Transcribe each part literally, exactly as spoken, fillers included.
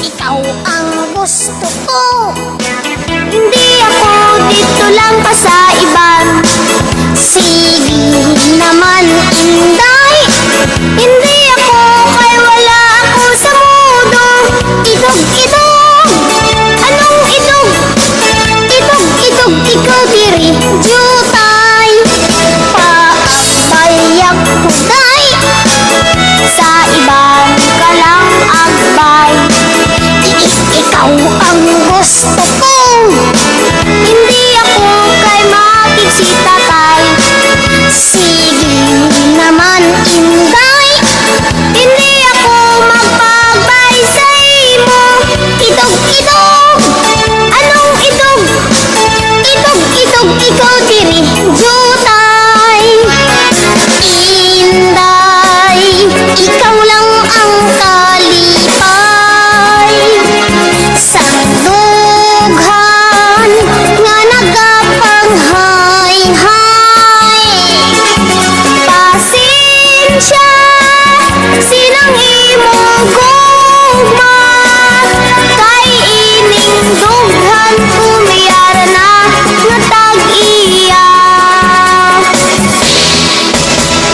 Ikaw ang gusto ko. Hindi ako dito lang pa sa iban. Sige naman, Inday. Hindi ako kay wala ako sa mudo. Idog, idog. Anong idog? Idog, idog, ikaw diri, jutay. Paabay ako, day. Sa iban ka lang agbay. Ikaw ang gusto ko. Hindi ako kay makigsitatay. Sige naman, Inday. Hindi ako magpagbay sa imo. Idog, idog. Anong idog? Idog, idog, ikaw diri, jutay. Inday, ikaw lang ang kalipay. Sa dughan nga nagapanghay-hay. Pasensya, sinang imo gugma, kay ining dughan kumiyara na nga tag-iya.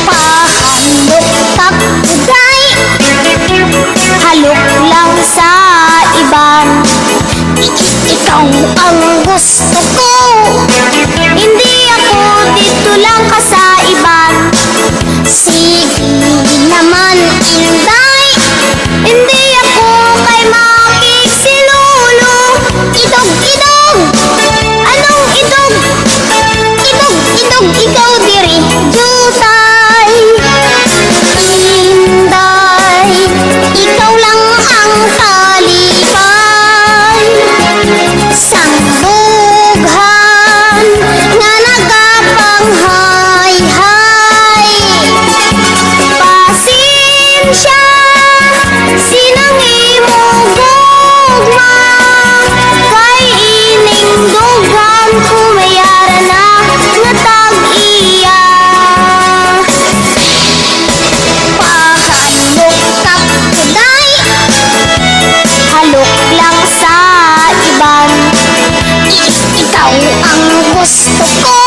Pahalok ka, day, halok lang sa iban. Ikaw ang gusto ko. Hindi ako dito lang ka sa iban. Sige naman, Inday. Hindi ako kay makigsilolo. Idog, idog. Anong idog? Idog, idog, ikaw diri, jutay. Inday, ikaw lang ang kalipay. Sang dughan nga nagapanghay-hay. Pasensya, sinang imo gugma, kay ining dughan kumiyara na nga tag-iya. Pahalok ka, day, halok lang sa iban. Ikaw ang gusto ko.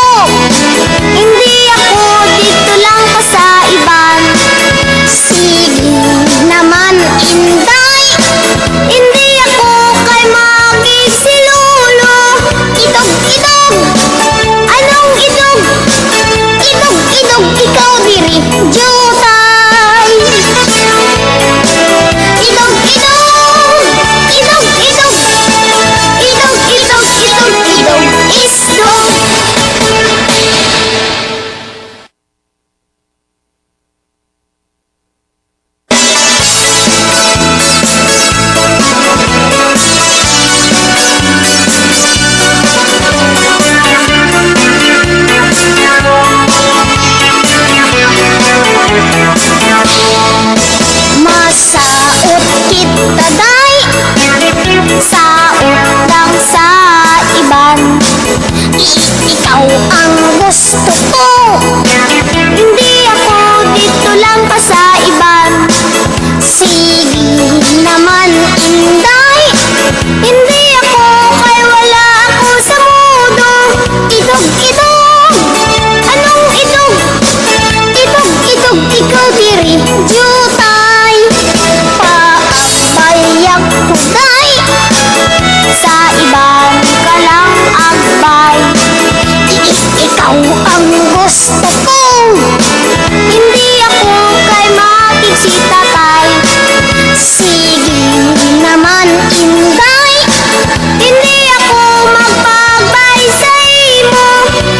Hindi ako dito lang pa sa iban. Sige naman, Inday. Hindi ako kay makigsilolo. Idog, idog. Anong idog? Idog, idog, ikaw diri, jutay. Idog, idog. Idog, idog. Idog, idog, idog, idog, isdog. Masaot kita, day. Saot lang sa iban. Ikaw ang gusto ko. Hindi ako dito lang pa sa iban. Sige naman, Inday. Hindi ako kay wala ako sa mudo. Idog, idog. Anong idog? Idog, idog, ikaw diri, jutay. Paabay ako, day. Sa iban ka lang agbay. Ikaw ang gusto ko. Hindi ako kay makigsitatay. Sige naman, Inday. Hindi ako magpagbay sa imo.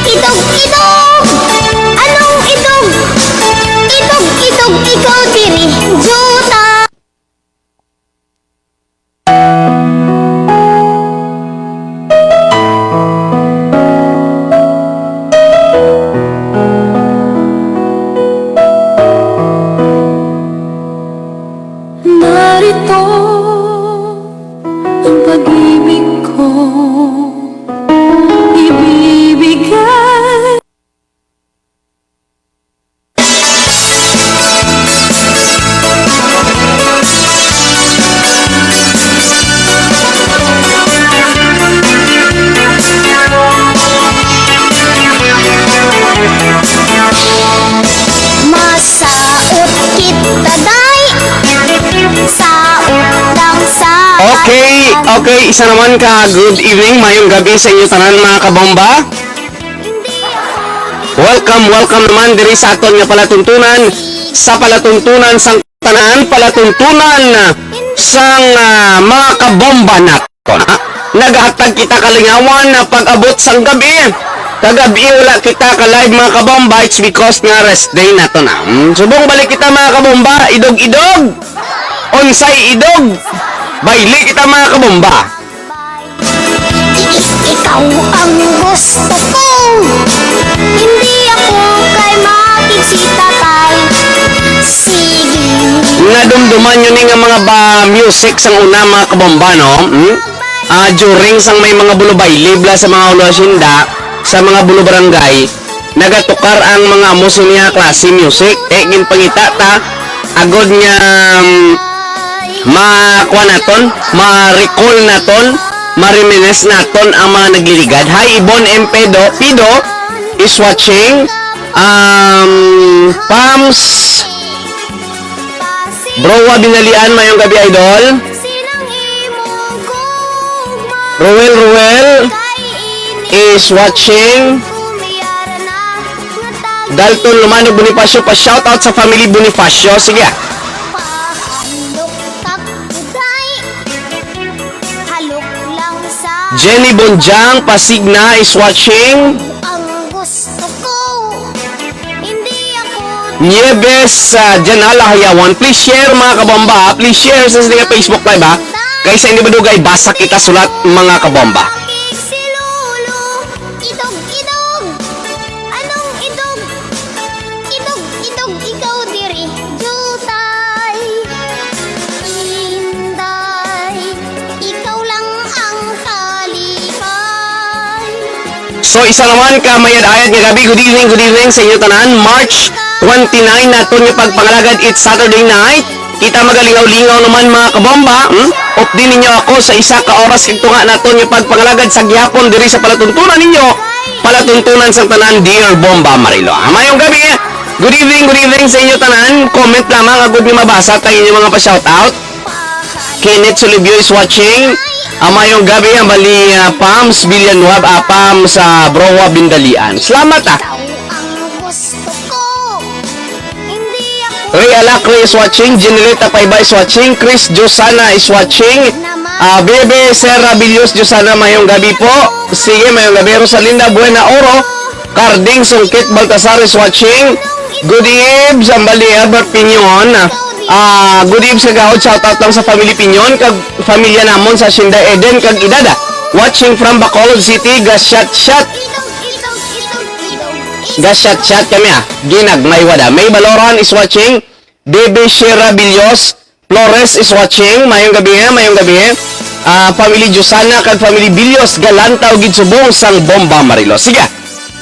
Idog, idog. Anong idog? Idog, idog, ikaw diri, jutay. Okay, isa naman ka good evening, mayong gabi sa inyo tanan, mga kabomba. Welcome, welcome naman diri sa aton nga palatuntunan, sa palatuntunan sang tanan, palatuntunan sang, ah, mga kabomba naton, ha? Nagahatag kita kalingawan na pag-abot sang gabi. Kagabi wala kita ka live, mga kabomba, it's because nga rest day nato na. Hmm, subong balik kita, mga kabomba, idog-idog. Unsay idog? Baili kita, mga kabomba. Ikaw ang gusto ko. Hindi ako kay makikita kay sige. Nadumduman nyo ni nga mga ba music sang una, mga kabomba, no? Hmm? Ah, during sang may mga bulo baile bala sa mga ulo hacienda, sa mga bulo barangay, nagatukar ang mga amo sini nga klase music. Eh, ginpangita ta, agod nga, um, makuha naton, ma-recall naton, ma-reminisce naton ang mga nagliligad. Hi, Ibon M. Pedo, Pido is watching. Um, Pams, Browa Binalian, mayong gabi, idol. Roel Roel is watching. Dalton Lumano Bonifacio, pa-shoutout sa family Bonifacio. Sige. Jenny Bonjang Pasigna is watching. Nieves, ah, Janala Hayawan. Please share, mga kabomba, ha? Please share sa sini nga Facebook Live, ha? Kay sa hindi madugay, basa kita sulat, mga kabomba. Idog-idog, ikaw diri, jutay. Inday, ikaw lang ang kalipay. So, isa naman ka mayad-ayad nga gabi. Good evening, good evening sa inyo tanan. March twenty-nine naton nga pagpangalagad, it's Saturday night. Kita magalingaw-lingaw naman, mga kabomba. Hmm? Updi ninyo ako sa isa ka oras kag tunga naton nga pagpangalagad sa gihapon diri sa palatuntunan ninyo, palatuntunan sang tanan, Dear Bomba Marilo. Ah, mayong gabi. Good evening, good evening sa inyo tanan. Comment lamang agud nga mabasa ta inyo mga pa-shoutout. Kenneth Sulibyo is watching. Ah, mayong gabi, ang bali, ah, Pams Villanueva, ah, Pams sa Broa Bindalian. Salamat, ah. Ray Alacre is watching. Jenilita Paiba is watching. Chris Josana is watching. Ah, Bebe Serra Billos Josana, mayong gabi po. Sige, mayong gabi. Rosalinda Buena Oro. Carding Sungkit Baltasar is watching. Good eve, Zambali Albert Piñon. Ah, good eve sa gahod. Shout out lang sa family Piñon kag familya namon sa Hacienda Eden kag Idada. Watching from Bacolod City, ga-shot-shot. Ga-shot-shot kami, ah. Ginagmay wada. May Baloran is watching. Baby Shira Billos Flores is watching. Mayong gabi, eh. Mayong gabi, eh. Ah, family Josana kag family Billos, Galanta ug gid subong sang Bomba Marilo. Sige.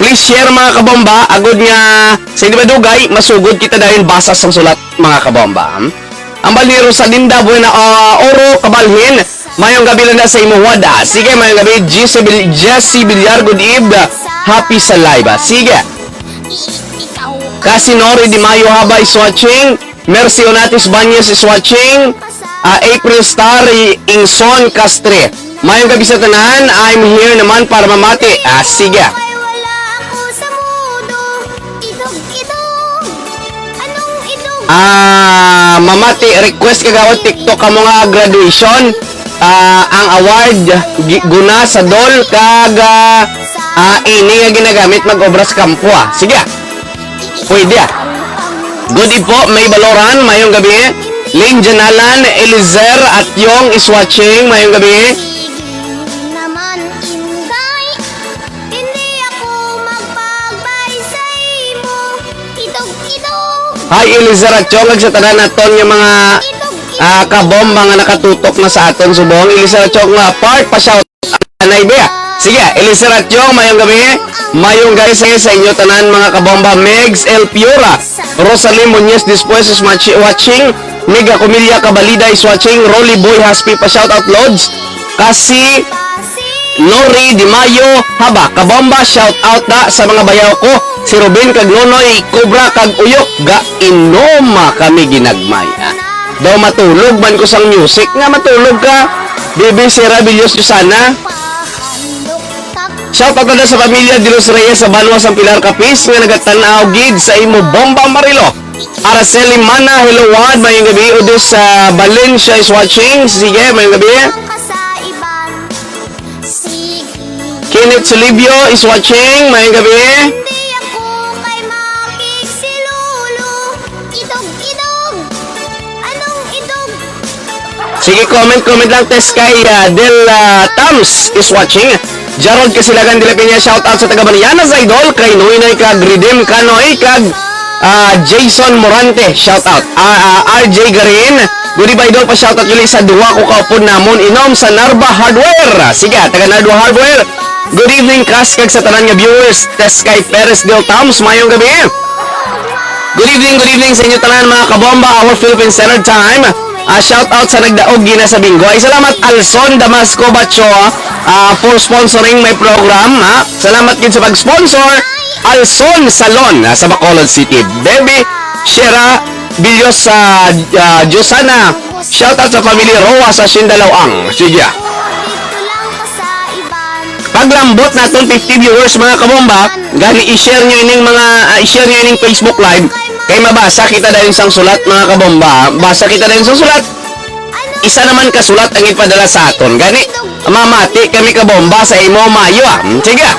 Please share, mga kabomba, agud nga sa hindi madugay, masugod kita dayon basa sang sulat, mga kabomba. Hmm? Ang bali ni Rosalinda Buena, ah, Oro Kabalhin, mayong gabi lang na sa imo, wada. Sige, mayong gabi, Jesse Bil-, Jesse Villar, good eve. Happy sa live, ah. Sige. Kasi Nori Di Mayo Haba is watching. Mercy Onatis Banyes is watching. Ah, April Star Ingson Castre. Mayong gabi sa tanan. I'm here naman para mamati. Ah, sige. Ah, mamati, request kagawad TikTok kamo nga graduation. Ah, ang award gi-, guna sa dol kag, ah, ah, ini nga ginagamit mag-obra sa kampo, ah. Sige, ah. Pwede, ah. Good eve po, May Baloran, mayong gabi. Lynn Janalan, Elizer at Yong is watching, mayong gabi. Naman, Inday, hindi ako magpagbay sa imo. Idog-idog. Hi, Elizer at Yong, kag sa tanan naton nga mga, ah, kabomba nga nakatutok na sa aton subong. Elizer at Yong, ah, part pa shout Anay Bea. Sige, Elisa Ratio, mayong gabi. Mayong gabi sa, sa inyo tanan, mga kabomba. Megs El Piora, Rosalie Muñez Despues is watchi-, watching. Mega Comilla Cabalida is watching. Rolly Boy Haspi pa shout out, Lods. Kasi Nori Di Mayo, haba, kabomba, shout out na sa mga bayaw ko. Si Ruben kag Nonoy, Cobra kag Uyok, ga inoma kami ginagmay. Ah, daw matulog man ko sang music nga matulog ka. Bibi Sierra Villos Susana. Shout out na sa pamilya Dilos Reyes sa Banwa, San Pilar, Capiz, nga nagatan-aw gid sa imo bomba, Marilo. Araceli Mana, hello, Wad. Mayong gabi. Odis sa Valencia is watching. Sige, mayong gabi. Kenneth Sulibio is watching. Mayong gabi. Hindi ako kay makigsilolo. Idog, idog. Anong idog? Sige, comment, comment lang, test kay, ah, Del, ah, Tams is watching. Jarod Kasilagan de la Peña, shout out sa taga Marianas, idol, kay Noynoy kag Redeem Kanoy kag, ah, Jason Morante, shout out. Ah, ah, R J Garin, good evening, idol, pa shout out gali sa duha ko kaupod namon inom sa Narba Hardware. Sige, taga Narba Hardware. Good evening, Kas, kag sa tanan nga viewers. Test kay Perez Del Tams, mayong gabi. Good evening, good evening sa inyo tanan, mga kabomba, our Philippine Standard Time. Ah, shout out sa nagdaog gina sa Bingo. Ay, salamat, Alson Damasco Bacho, ah, for sponsoring my program, ha. Salamat gid sa pag-sponsor, Alson Salon, ah, sa Bacolod City. Baby Shera Villos, ah, ah, Josana, shout out sa family Roa sa Sindalaw-ang. Sige. Paglambot naton fifty viewers, mga kabomba, gani i-share nyo ining mga, ah, i-share nyo ining Facebook Live kay mabasa kita dayon sang sulat, mga kabomba. Basa kita dayon sang sulat. Isa naman ka sulat ang ipadala sa aton. Gani, mamati kami, kabomba, sa imo, Mayo, ah. Hmm, sige, ah.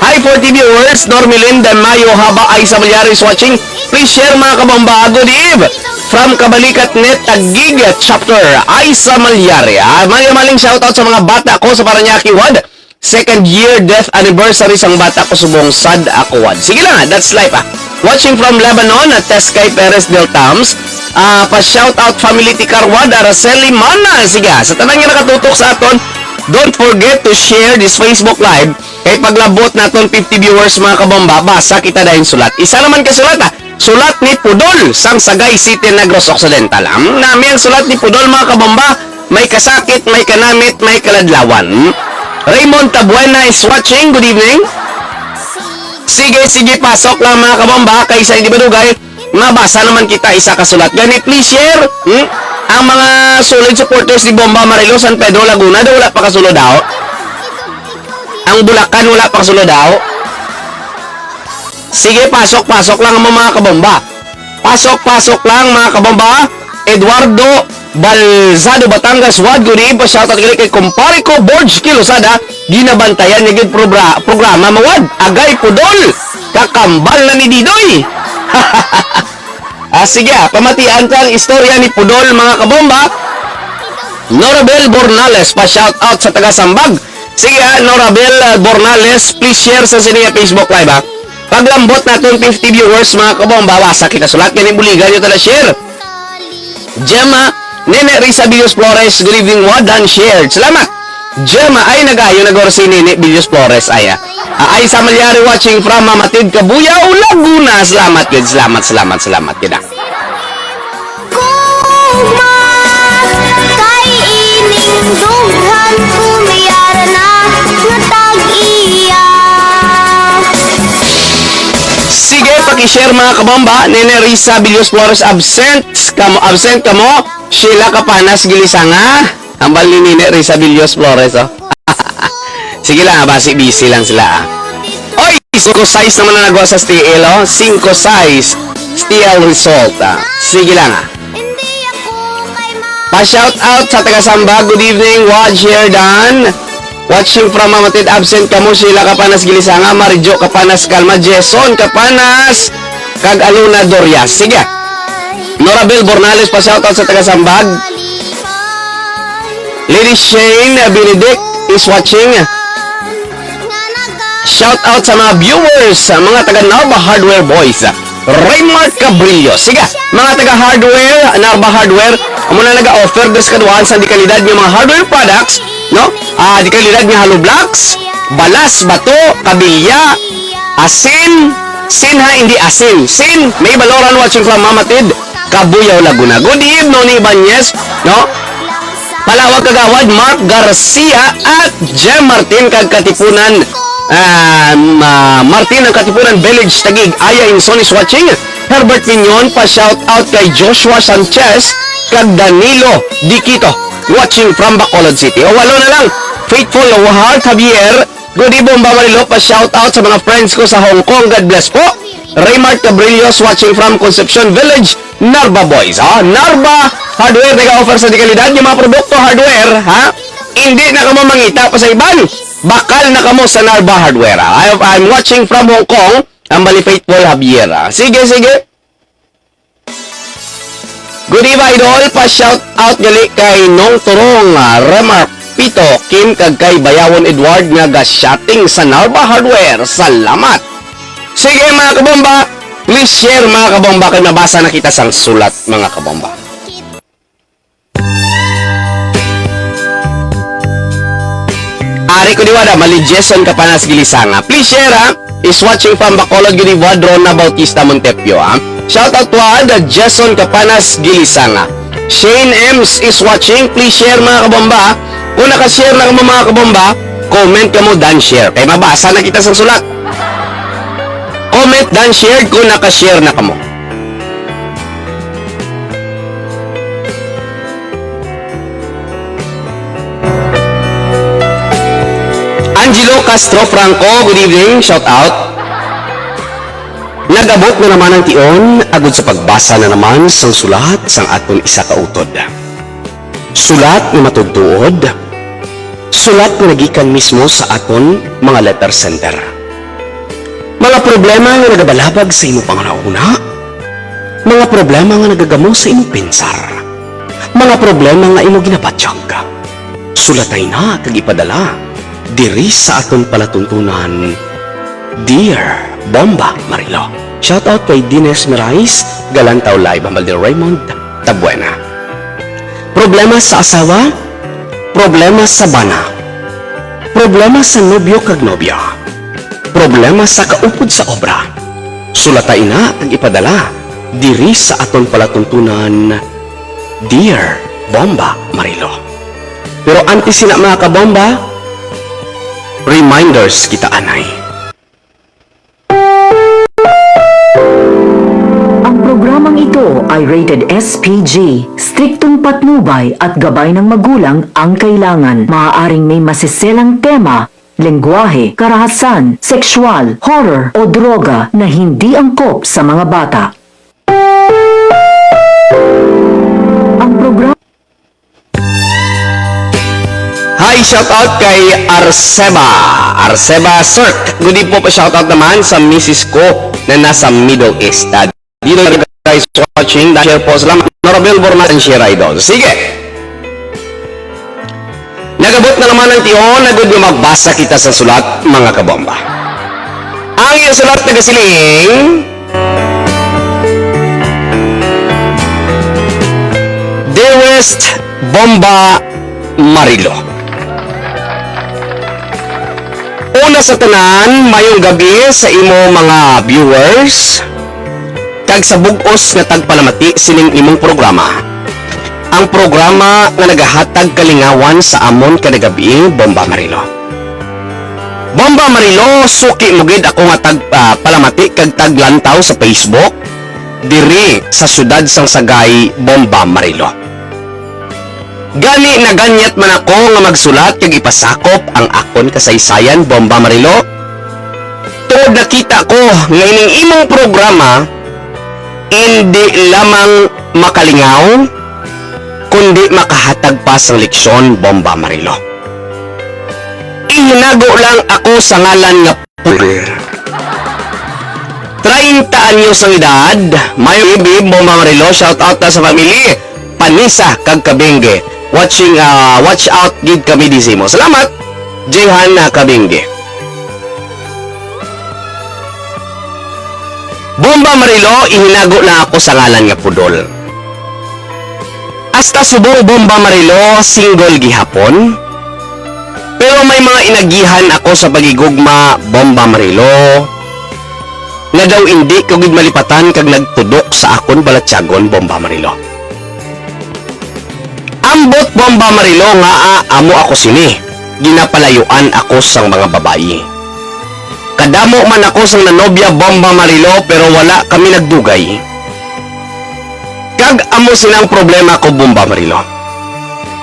Hi, forty viewers, Normelin de Mayo, Haba, Aiza Malyari is watching. Please share, mga kabomba. Good eve. From Kabalikat Net, Taguig, chapter. Aiza Malyari, ah. Mayo maling shoutout sa mga bata ko sa Parañaque, Wad. Second year death anniversary sang bata ko subong sad ako, Wad. Sige lang, ah, that's life, ah. Watching from Lebanon, ah, Teskay Perez Del Tams. Ah, pa shout out family Tikarwad, Araceli Mana. Sige, ah, sa tanan nga nakatutok sa aton, don't forget to share this Facebook Live. Kay paglabot naton fifty viewers, mga kabomba, basa kita dayon sulat. Isa naman ka sulat, ah. Sulat ni Pudol sang Sagay City, Negros Occidental. Ang nami ang sulat ni Pudol, mga kabomba, may kasakit, may kanamit, may kaladlawan. Raymond Tabuena is watching. Good evening. Sige, sige, pasok lang, mga kabomba, kay sa hindi madugay, mabasa naman kita isa ka sulat. Gani, please share, hmm? Ang mga solid supporters ni Bomba Marilo, San Pedro, Laguna, daw wala pa kasulod daw. Ang Bulacan, wala pa kasulod daw. Sige, pasok, pasok lang mo, mga kabomba. Pasok, pasok lang, mga kabomba. Eduardo Balzado, Batangas, Wad, good evening. Pa-shoutout gali kay kumpare ko, Borge Kilosada. Ginabantayan niya gid probra-, programa mo, Wad. Agay, Pudol. Kakambal na ni Didoy. Ah, sige, ah, pamatian ko ang istorya ni Pudol, mga kabomba. Norabel Bornales, pa-shoutout sa taga Sambag. Sige, ah, Norabel, ah, Bornales, please share sa sini nga Facebook Live, ah. Paglambot naton fifty viewers, mga kabomba, basa kita sulat, gani buligan nyo tala share. Gemma, Nene Risa Villos Flores, good evening, Wad, done shared. Salamat. Gemma, ay, nagayo na guro si Nene Villos Flores, ay, ah. Ah, ay, sa Malyari watching from Mamatid, Kabuyao, Laguna. Salamat gid, salamat, salamat, salamat gid, ah. Kuma kay ining dughan kumiyara na nga tag-iya. Sige, paki-share, mga kabomba. Nene Risa Villos Flores, absent. Kamo, absent kamo. Sheila Capanas Gilisanga. Hambal ni Nene Risa Villos Flores, oh. Sige lang, ah, basi busy lang sila, ah. Oy, singko sais naman na nagwa sa S T L, oh. Singko sais, S T L result, ah. Sige lang, ah. Pa-shout out sa taga Sambag. Good evening, Wad, Sheridan. Watching from Mamatid, absent kamo, Sheila Capanas Gilisanga, Marijo Capanas Calma, Jason Capanas, kag Alona Dorias. Sige. Norabel Bornales, pa-shout out sa taga Sambag. Lady Shane Benedict is watching. Shout out sa mga viewers, sa mga taga Narba Hardware Boys. Raymark Cabrillo. Sige, mga taga Hardware, Narba Hardware, amo na naga-offer diri sa kaduaan sang dekalidad nga mga hardware products, no? Ah, dekalidad nga hollow blocks, balas, bato, kabilya, asin, sin ha, hindi asin. Sin, may Baloran watching from Mamatid. Kabuyao, Laguna. Good evening, Noni Ibanez, no? Palawag Kagawad, Mark Garcia at Jem Martin kag Katipunan, ah, ma-, Martin ang Katipunan Village, Taguig. Aya Insonis watching. Herbert Mignon, pa shout out kay Joshua Sanchez kag Danilo Diquito. watching from Bacolod City. O, walo na lang. Faithful Heart Javier, good evening, Bomba Marilo. Pa-shout out sa mga friends ko sa Hong Kong. God bless po. Raymart Cabrillos, watching from Concepcion Village, Narva Boys. Ha? Narva Hardware, nag-offer sa dekalidad yung mga produkto hardware, ha? Hindi na kamo mangita pa sa iban. Bakal na kamo sa Narva Hardware, ha? I, I'm watching from Hong Kong, ang Bali Faithful Javier, ha? Sige, sige. Good eve, idol. Pa-shout out gali kay Nong Turong, ah, Remark Pito, Kim, kag kay Bayawon Edward nga ga-shopping sa Narva Hardware. Salamat. Sige, mga kabomba, please share, mga kabomba, kay mabasa na kita sang sulat, mga kabomba. Ari ko diwada, mali Jason Kapanas Gilisanga. Please share, ha? Is watching from Bacolod, Ginibuad, Rona Bautista Montepio, ha? Shout out to, ha, the Jason Kapanas Gilisanga. Shane Ems is watching. Please share, mga kabomba, ha? Kung naka-share na kamo, mga kabomba, comment kamo, dan share. Kay mabasa na kita sa sulat. Comment, dan share kung naka-share na kamo. Angelo Castro Franco, good evening, shout out. Nag-abot na naman ang tion, agud sa pagbasa na naman sang sulat sang aton isa ka utod. Sulat nga matuod-tuod, sulat nga nagikan mismo sa aton mga letter sender. Mga problema nga nagabalabag sa imo panghunahuna, mga problema nga nagagamo sa imo pensar, mga problema nga imo ginabatyag, sulatay na kag ipadala diri sa aton palatuntunan, Dear Bomba Marilo. Shout out kay Dines Merais, Galantaw Live, Hambalde Raymond Tabuena. Problema sa asawa, problema sa bana, problema sa nobyo kag nobya, problema sa kaupod sa obra. Sulatay na kag ipadala diri sa aton palatuntunan, Dear Bomba Marilo. Pero antes sina, mga kabomba, reminders kita anay. Ang programang ito ay rated S P G. Striktong patnubay at gabay ng magulang ang kailangan. Maaaring may masiselang tema, lengguwahe, karahasan, sexual, horror, o droga na hindi angkop sa mga bata. Ang programa Hi, shout out kay Arseba. Arseba Cirque. Good evening po, pa-shout out naman sa misis ko na nasa Middle East. Ah, dito na guys watching. Share po. Salamat. Norabel Bornas and share, idol. Sige. Nagabot na naman ang tihon. Nagod nga magbasa kita sa sulat, mga kabomba. Ang iyang sulat nagasiling, Dearest Bomba Marilo. Una sa tanan, mayong gabi sa imo mga viewers, kag sa bug-os nga tagpalamati sining imong programa. Ang programa nga nagahatag kalingawan sa amon kada gabi, Bomba Marilo. Bomba Marilo, suki mo gid ako nga tag, ah, palamati kag taglantaw sa Facebook. Diri sa siyudad sang Sagay, Bomba Marilo. Gani naganyat man ako nga magsulat kag ipasakop ang akon kasaysayan, Bomba Marilo. Tungod nakita ko nga ining imong programa indi lamang makalingaw, kundi makahatag pa sang leksyon, Bomba Marilo. Ihinago lang ako sa ngalan nga Pudol. Treinta anyos ang edad, mayo ibib, Bomba Marilo, shout out na sa family, Panisa kag Kabinge. Watching, ah, watch out gid kami di simo. Salamat, Jehan, ah, Kabinge. Bomba Marilo, ihinago lang ako sa ngalan nga Pudol. Hasta subong, Bomba Marilo, single gihapon. Pero may mga inagihan ako sa paghigugma, Bomba Marilo, nga daw indi ko gid malipatan kag nagtudok sa akon balatyagon, Bomba Marilo. Ambot, Bomba Marilo, nga, ah, amo ako sini, ginapalayuan ako sang mga babayi. Kadamo man ako sang nanobya, Bomba Marilo, pero wala kami nagdugay. Kag amo sina ang problema ko, Bomba Marilo.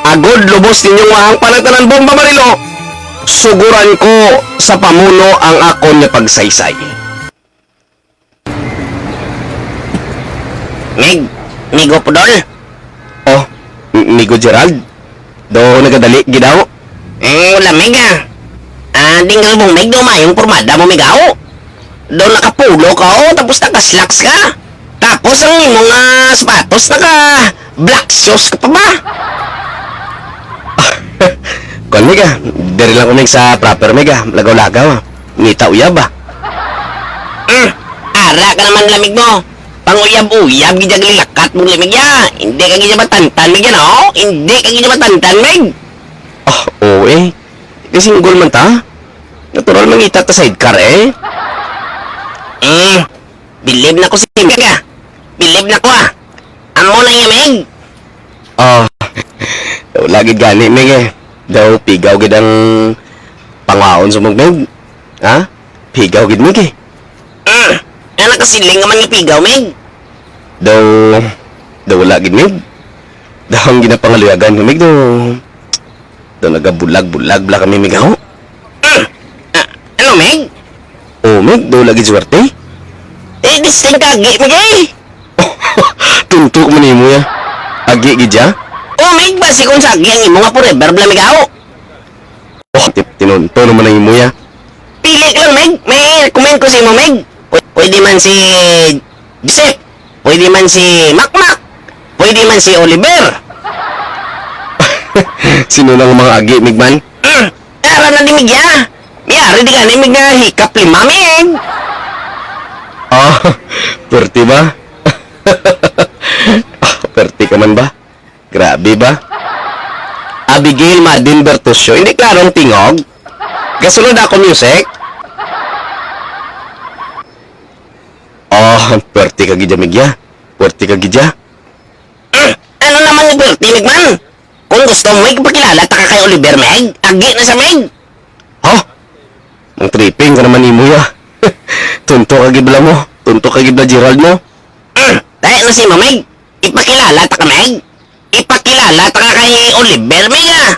Agod lubos ninyong mahangpan ang tanan, Bomba Marilo, suguran ko sa pamuno ang akon nga pagsaysay. Mig, Migo Pudol? Oh, M-, Migo Gerald? Do nagadali gid daw? Eh, wala, Mig, ah. Ah, di nga subong, Mig, do mayong pormada mo, Mig, aw. Do nakapulo ka, oh, tapos naka-slacks ka. Tapos ang imo nga sapatos, naka-black shoes ka pa ba? Kuwan, Mig, ah. Diri lang ko, Mig, sa proper, Mig, ah. Lagaw-lagaw, ah. Ngita uyab, ah. Mm, ara ka naman, lamig mo. Panguyab-uyab gid ang lakat mo, lamig ya. Hindi ka gid matantan, Mig, yan, oh. Hindi ka gid matantan, Mig. Ah, oo, eh. Kay single man ta. Natural mangita ta sidecar, eh. Eh, bilib na ko si Mig, ah. Bilib na ko, ah. Amo na iya, Mig. Ah, daw lagi gani, Mig, eh. Daw pigaw gid ang pangwaon sa Mig. Ha? Pigaw gid, Mig, eh. Mm. Nga nakasiling naman nga pigaw, Mig. Daw, daw wala gid, Mig. Daw ang ginapangaluyagan ko, Mig, daw, daw nagabulag-bulag bala kami, Mig, aw. Mm. Ah, ano, Mig? Oh, Mig, daw wala gid swerte. Eh, disting ka, agi, Mig, eh. Tunto man nimo ya. Agi gid ya? Oh, Mig, basi kung sa agi ang imo nga forever bala, Mig, aw. Oh, ti-, tinunto naman ang imo ya. Pili ka lang, Meg. May recommend ko sa imo, Meg. Pw-, pwede man si Joseph. Pwede man si Makmak. Pwede man si Oliver. Sino nang mga agi, Mig man? Mm. Ara na ni Mig ya. Miyari di gani, Mig, nga hikap lima, Mig. Ah, pwerte ba? Ah, pwerte ka man ba? Grabe ba? Abigail Madin Bertusio, hindi klaro ang tingog. Gasunod ako music. Oh, pwerte ka gid, Mig ya. Pwerte ka gid ya. Mm, ano naman ni pwerte, Mig man? Kung gusto mo, ipakilala ta ka kay Oliver, Mig. Agi na sa Mig. Ha? Mang tripping ka naman nimo ya. Tunto ka gid bala mo. Tunto ka gid bala, Gerald mo. Mm, tayo na si Mamig. Ipakilala ta ka, Meg. Ipakilala ta ka kay Oliver, Meg, ah.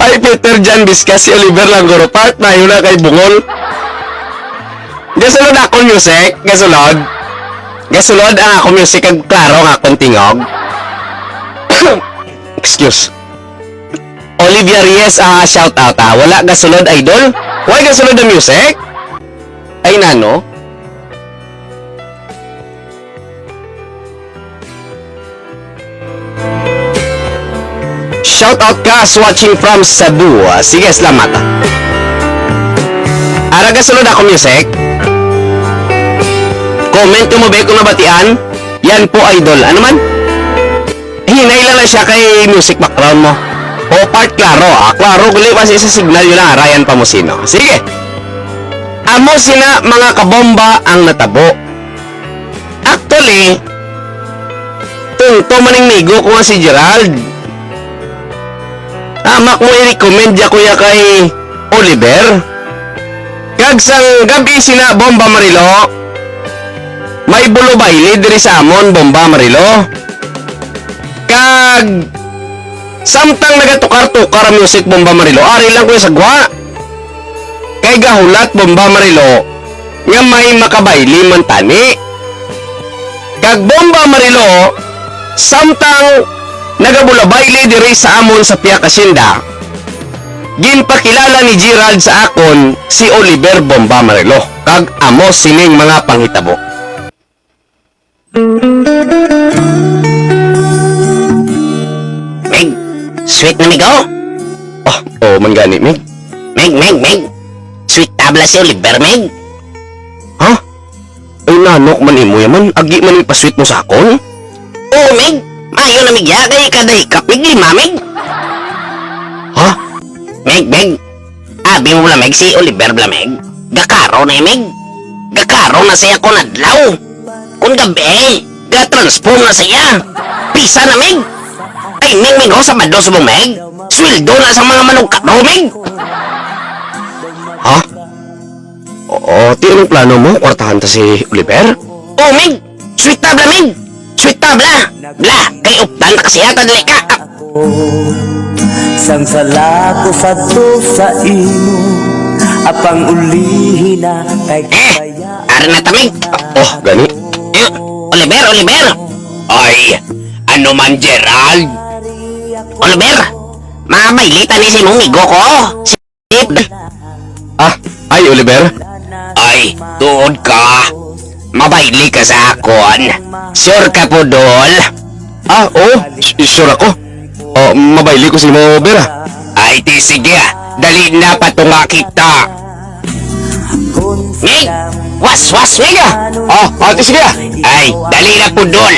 Hi, Peter Jan Visca, si Oliver lang guro. Part na yun na kay Bungol. Gasulod ako music, gasulod. Gasulod ang ako music, kag klaro nga akong tingog. Excuse. Olivia Reyes, ah, shout out, ah. Wala gasulod, idol? Why gasulod ang music? Ay, nano? Shout out, Kas, watching from Cebu. Ah, sige, salamat. Ara, gasulod ako music. Comment ka mo, be, kung nabatian. Yan po, idol. Ano man? Hinay lang na siya kay music background mo. O, part klaro, ah. Klaro, gali, basi sa signal yun lang, arayan pa mo sino. Sige. Amo sina mga kabomba ang natabo. Actually, tunto man ning migo ko nga si Gerald. Amak mo i-recommend ya kuya kay Oliver. Kag sang gab-i sina Bomba Marilo, may bulo baile diri sa amon, Bomba Marilo. Kag samtang nagatukar-tukar ang music, Bomba Marilo, ari lang ko sa gwa. Kay gahulat, Bomba Marilo, nga may makabaile man tani. Kag Bomba Marilo, samtang nagabulabaile diri sa amon sa Piak Hacienda, ginpakilala ni Gerald sa akon si Oliver Bomba Marilo, kag amo sining mga panghitabo. Meg, sweet na, Meg, oh. Ah, oo man gani, Meg. Meg, Meg, Meg. Sweet tabla si Oliver, Meg. Ha? Ay, nanok man imo yaman. Agi man ipasweet mo sa akon? Oo, Meg. Maayo na, Meg, ya. Kay kada hikap, Meg, lima, Meg. Ha? Meg, Meg. Abi mo bala, Meg, si Oliver bala, Meg. Gakaro na, Meg. Gakaro na siya kon adlaw. Kon gabi, ga-transform na siya. Pisa na, Meg. Ay, Meg, Meg, oh, Sabado subong, Meg. sweldo na sa mga manugkap, Romig. Ha? Oo, ti, anong plano mo? Kwartahan ta si Oliver? Oh, Mig! Swita bala, Mig! Swita bala! Bala! Kay updan ta kasi ata dali ka! Sang sala ko sadto sa imo, apang ulihi na kay Eh! Ari na ta, Mig! Oh, gani? Eh, Oliver, Oliver! Ay, ano man, Gerald? Oliver, mamayli ta ni sa imong migo ko. Ah, ay, Oliver? Ay, tuod ka. Mabayli ka sa akon. Sure ka, Pudol? Ah, oo. S-, sure ako. Oh, mabayli ko sa imo, Ber, ah. Ay, ti sige, ah. Dali na, patunga kita. Ngig! Was, was, ngig, ah! Ah, ah, ti sige, ah. Ay, dali na, Pudol.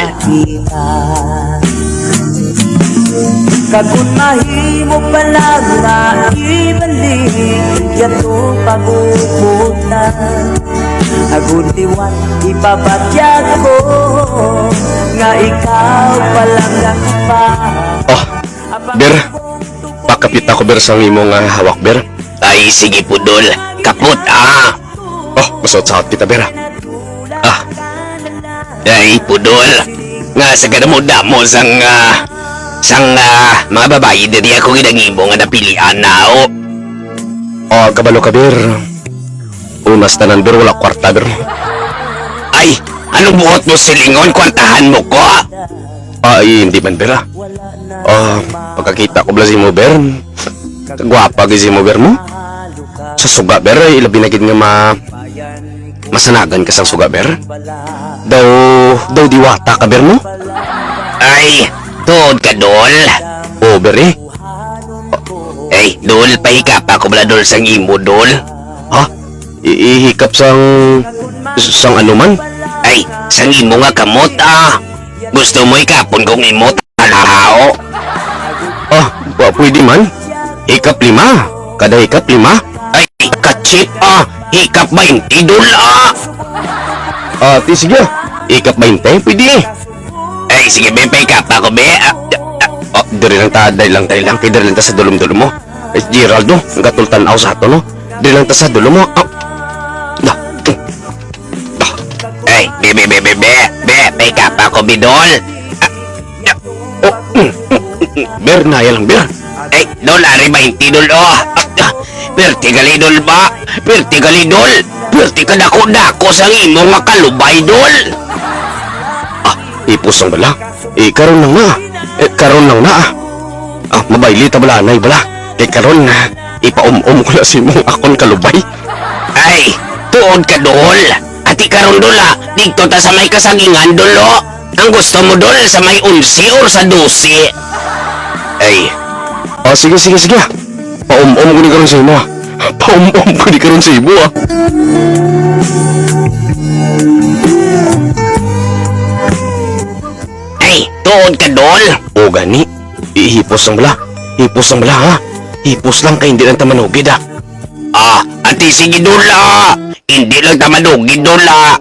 Kag kon mahimo pa lang na ibalik yadto pag-uputan, agod liwat ipabatyag ko nga ikaw pa lang ang pa. Oh, Ber, pakapit ako, Ber, sang imo nga hawak, Ber. Ay, sige, Pudol. Kapot, ah. Oh, masaot-saot kita, Ber, ah. Ah. Ay, Pudol. Nga sa kadamo-damo sang, ah, sang, ah, mga babayi diri ako ginahimo nga napilian na, oh. Oh, kabalo ka, Ber. Una sa tanan, Ber, wala kwarta, Ber. Ay, ano buot mo silingon? Kwartahan mo ko? Ay, hindi man, Ber, ah. Ah, pagkakita ko bala sa imo, Ber. Kagwapa gid sa imo, Ber, mo. Sa suga, Ber, ay, ilabi na gid nga ma-, masanagan ka sang suga, Ber. Daw, daw diwata ka, Ber, mo. Ay, tuod ka, Dol. Oh, Ber, eh. Ay, Dol, pahikapa ko bala, Dol, sang imo, Dol. Ha? I-, ihikap sang, sang ano man? Ay, sang imo nga kamot, ah. Gusto mo ikapon kong imot? Hao. Ah, wa pwede man. Hikap lima. Kada hikap lima. Ay, kachip, ah. Hikap baynte, Dol, ah. Ah, ti, sige. Hikap baynte, pwede. Ay, sige, be, pahikapa ko, be. Ah, ah, ah. Oh, diri lang ta, diri lang, diri lang. Kay diri lang ta sa dulom-dulom mo. Eh, Gerald, no? Ang gatultan-aw sa ato, no? Diri lang ta sa dulom mo. Ah. Da. Da. Ay, be, be, be, be, be. Be, pahikapa ko, be, Dol. Ah, ah. Oh, mm, mm, mm, mm. Ber, naya lang, Ber. Ay, Dol, ari baynte, Dol, oh. Ah, ah. Perti gali, Dol, ba? Perti gali, Dol. Perti ka dako-dako sang imo nga kalubay, Dol. Ah, hipos lang bala. Eh, karon lang na. Eh, karon lang na, ah. Ah, mabayli ta bala, anay bala. Kay karon, ah, ipaum-om ko na sa imong akon kalubay. Ay, tuod ka, Dol. Ati karon, Dol, ah. Didto ta sa may kasagingan, Dol, oh. Ang gusto mo, Dol, sa may onse or sa dose? Ay. Oh, sige, sige, sige, ah. Paum-om ko ni karon sa imo, ah. Paum-om ko ni karon sa imo, ah. Ay, tuod ka, Dol? O gani. Ihipos lang bala. Hipos lang bala, ha? Hipos lang kay hindi lang ta manugid, ah. Ah, ati sige, Dol, ah. Hindi lang ta manugid, Dol, ah.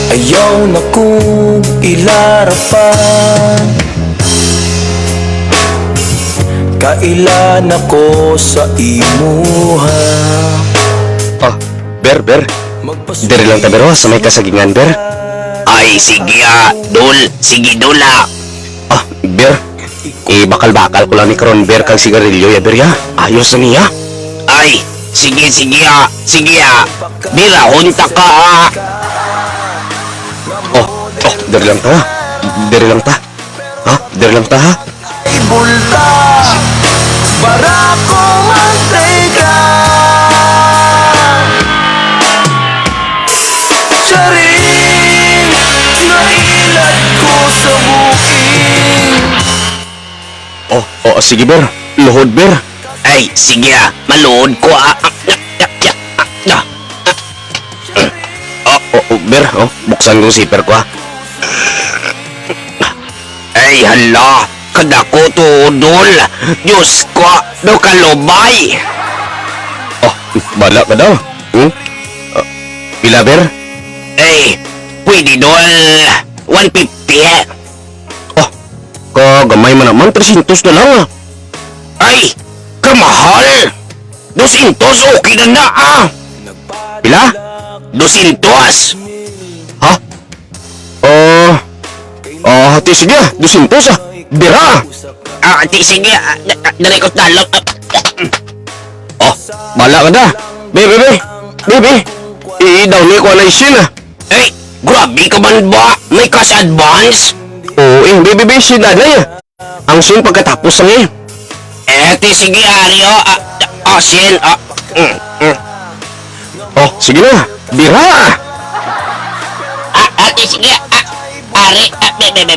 Ayaw na kog ilarapan. Kaila na ko sa imuha. Ah, Ber, Ber. Diri lang ta, Ber, oh, sa may kasagingan, Ber. Ay, sige, ah, Dol. Sige, Dol, ah. Ah, Ber. Ibakal-bakal ko lang ni karon, Ber, kag sigarilyo, ya, Ber, ya. Ayos na niya. Ay, sige, sige, ah. Sige, ah. Birahon ta ka, ah. Oh, oh, diri lang ta, ha? Diri lang ta. Ha? Diri lang ta, ha? Bulta, para ko mantika. Charing, nailad ko sa bukid. Oh, oh, sige, Ber. Luhod, Ber. Ay, sige, ah. Maluod ko, ah. Ah, ah, ah, ah, ah. Ah, oh, oh, Ber, oh, buksan ko ang zipper ko, ah. Ay, hala. Kadako to, Dol. Diyos ko, daw kalubay. Oh, bala ka daw. Hmm? Ah, pila, Ber? Ay, pwede, Dol. One fifty. Oh, kagamay man naman, trescientos na lang, ah. Ay, kamahal. Dosyentos, okay na na, ah. Pila? Dosyentos. Ha? Oh, ah, ti sige, dosyentos, ah. Bira. Ah, ti sige, ah, da-, da-, dari ko talong. Ah, Oh, bala ka na. Be, be, be. Be, be. Iidaw ni ko na isin, ah. Ay, grabe ka man ba? May cash advance? Oo, eh, be, be, be, si nanay, ah. Ang sin pagkatapos lang, eh. Eh, ti sige, ari, oh. Ah, ah, ah, sin, ah. Mm, mm. Oh, sige na. Bira, ah. Ah, ah, ti sige, ah. Ari, ah, be, be, be.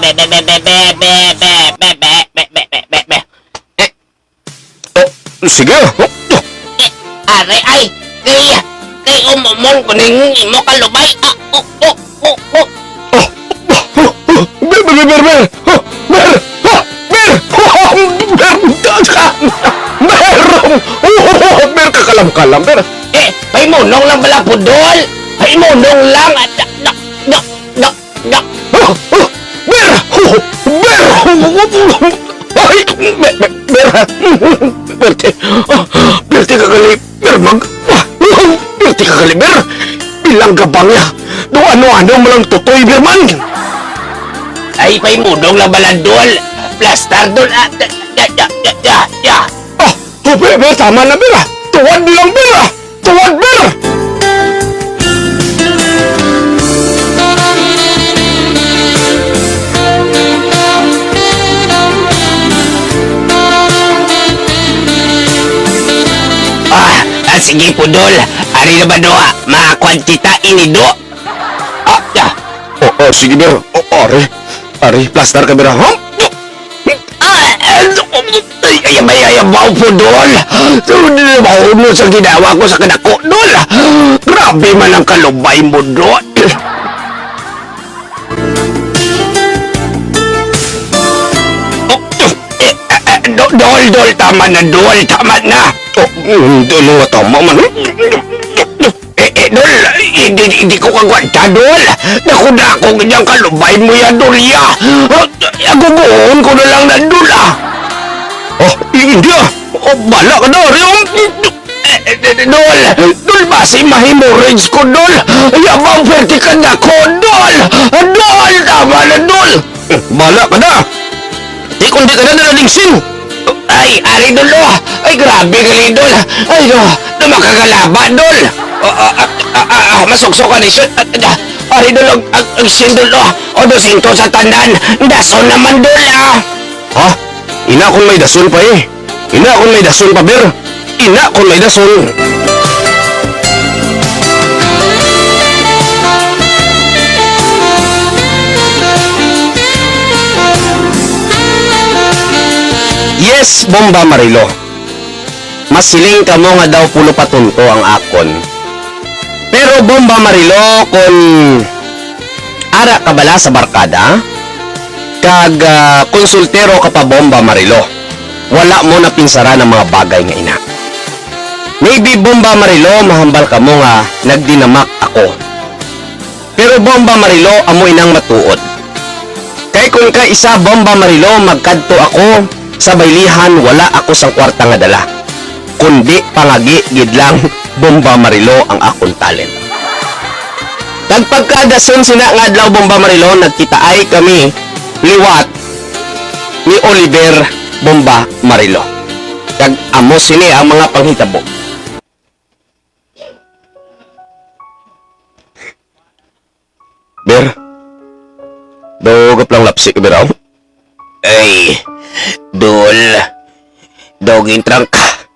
Eh, Oh, sige. Oh, oh. Eh, are, ay, kay, kay umumon ko ning imo kalubay. Ah, oh, oh, oh, oh. Oh, oh, oh, oh. Ber, ber, ber, ber. Oh, ber, ah, ber. Oh, ber, ber, ber. Oh, ber, kakalam-kalam, ber. Eh, pahimunong lang bala, pudol. Pahimunong lang. Ah, dak, dak, dak, dak. Dak. Oh, oh, Ber! Oh, Ber! Ay, Ber, Ber, Ber! Perte, ah, perte ka gali, Ber, mag-, ah, perte ka gali, Ber! Ilang gabang ya! Do ano-ano mo lang tutoy, Ber, man! Ay, pahimunong lang bala, Dol! Plastar, Dol! Ah, da, da, da, da, da, da. Ah, oh, Ber, Ber, tama na, Ber, ah! Tuwad lang, Ber, ah! Tuwad, Ber! Ah, ah, sige, pudol. Ari na ba, do, ah? Makakuan kita ini, do. Ah, ah. Oh, oh, sige, Ber. Oh, ari. Ari, plastar ka, Ber, ha? Ah, ah, ay, ay, ay, ay, abaw, pudol. Sud-, abaw mo sa ginawa ko sa kadako, Dol. Grabe man ang kalubay mo, Dol. Oh, eh, eh, eh, Do-, Dol, Dol, tama na, Dol, tama na. Oh, mm, Dol, nga tama man. Eh, eh, Dol, hindi, hindi ko kagwanta, Dol. Dako-dako gid ang kalubay mo ya, Dol, ya. Ah, aguguhon ko na lang na, Dol, ah. Oh, hindi, ah. Oh, bala ka, Dol. Eh, eh, eh, Dol, Dol, basi ma-hemorrhage ko, Dol. Yabang pwerte ka na ko, Dol. Dol, tama na, Dol. Bala ka na. Di kundi ka na dala ning sin. Ay, ari, Dol, oh. Ay, grabe gali, Dol. Ay, Dol, na makagalaba, Dol. Ah, ah, ah, ah, ah, ah, masuksok ka ni sin. Ah, ah, ari, Dol, ang, ang, ang sin, Dol, oh. O, dosyentos sa tanan. Dason naman, Dol, ah. Ha? Ina kon may dason pa, eh. Ina kon may dason pa, Ber. Ina kon may dason. Yes, Bomba Marilo. Masiling kamo nga daw pulo patunto ang akon. Pero, Bomba Marilo, kon ara ka bala sa barkada, kag, ah, konsultero ka pa, Bomba Marilo, wala mo napinsara ang mga bagay nga ina. Maybe, Bomba Marilo, mahambal kamo nga nagdinamak ako. Pero, Bomba Marilo, amo inang matuod. Kay kung kaisa, Bomba Marilo, magkadto ako sa baylihan, wala ako sang kwarta nga dala, kundi pangagi gid lang, Bomba Marilo, ang akon talent. Kag pagkadason sina nga adlaw, Bomba Marilo, nagkitaay kami liwat ni Oliver, Bomba Marilo. Kag amo sini ang mga panghitabo. Ber, daw gaplang lapsi ka, Ber, aw? Ay, Dol. Daw gintrangka-,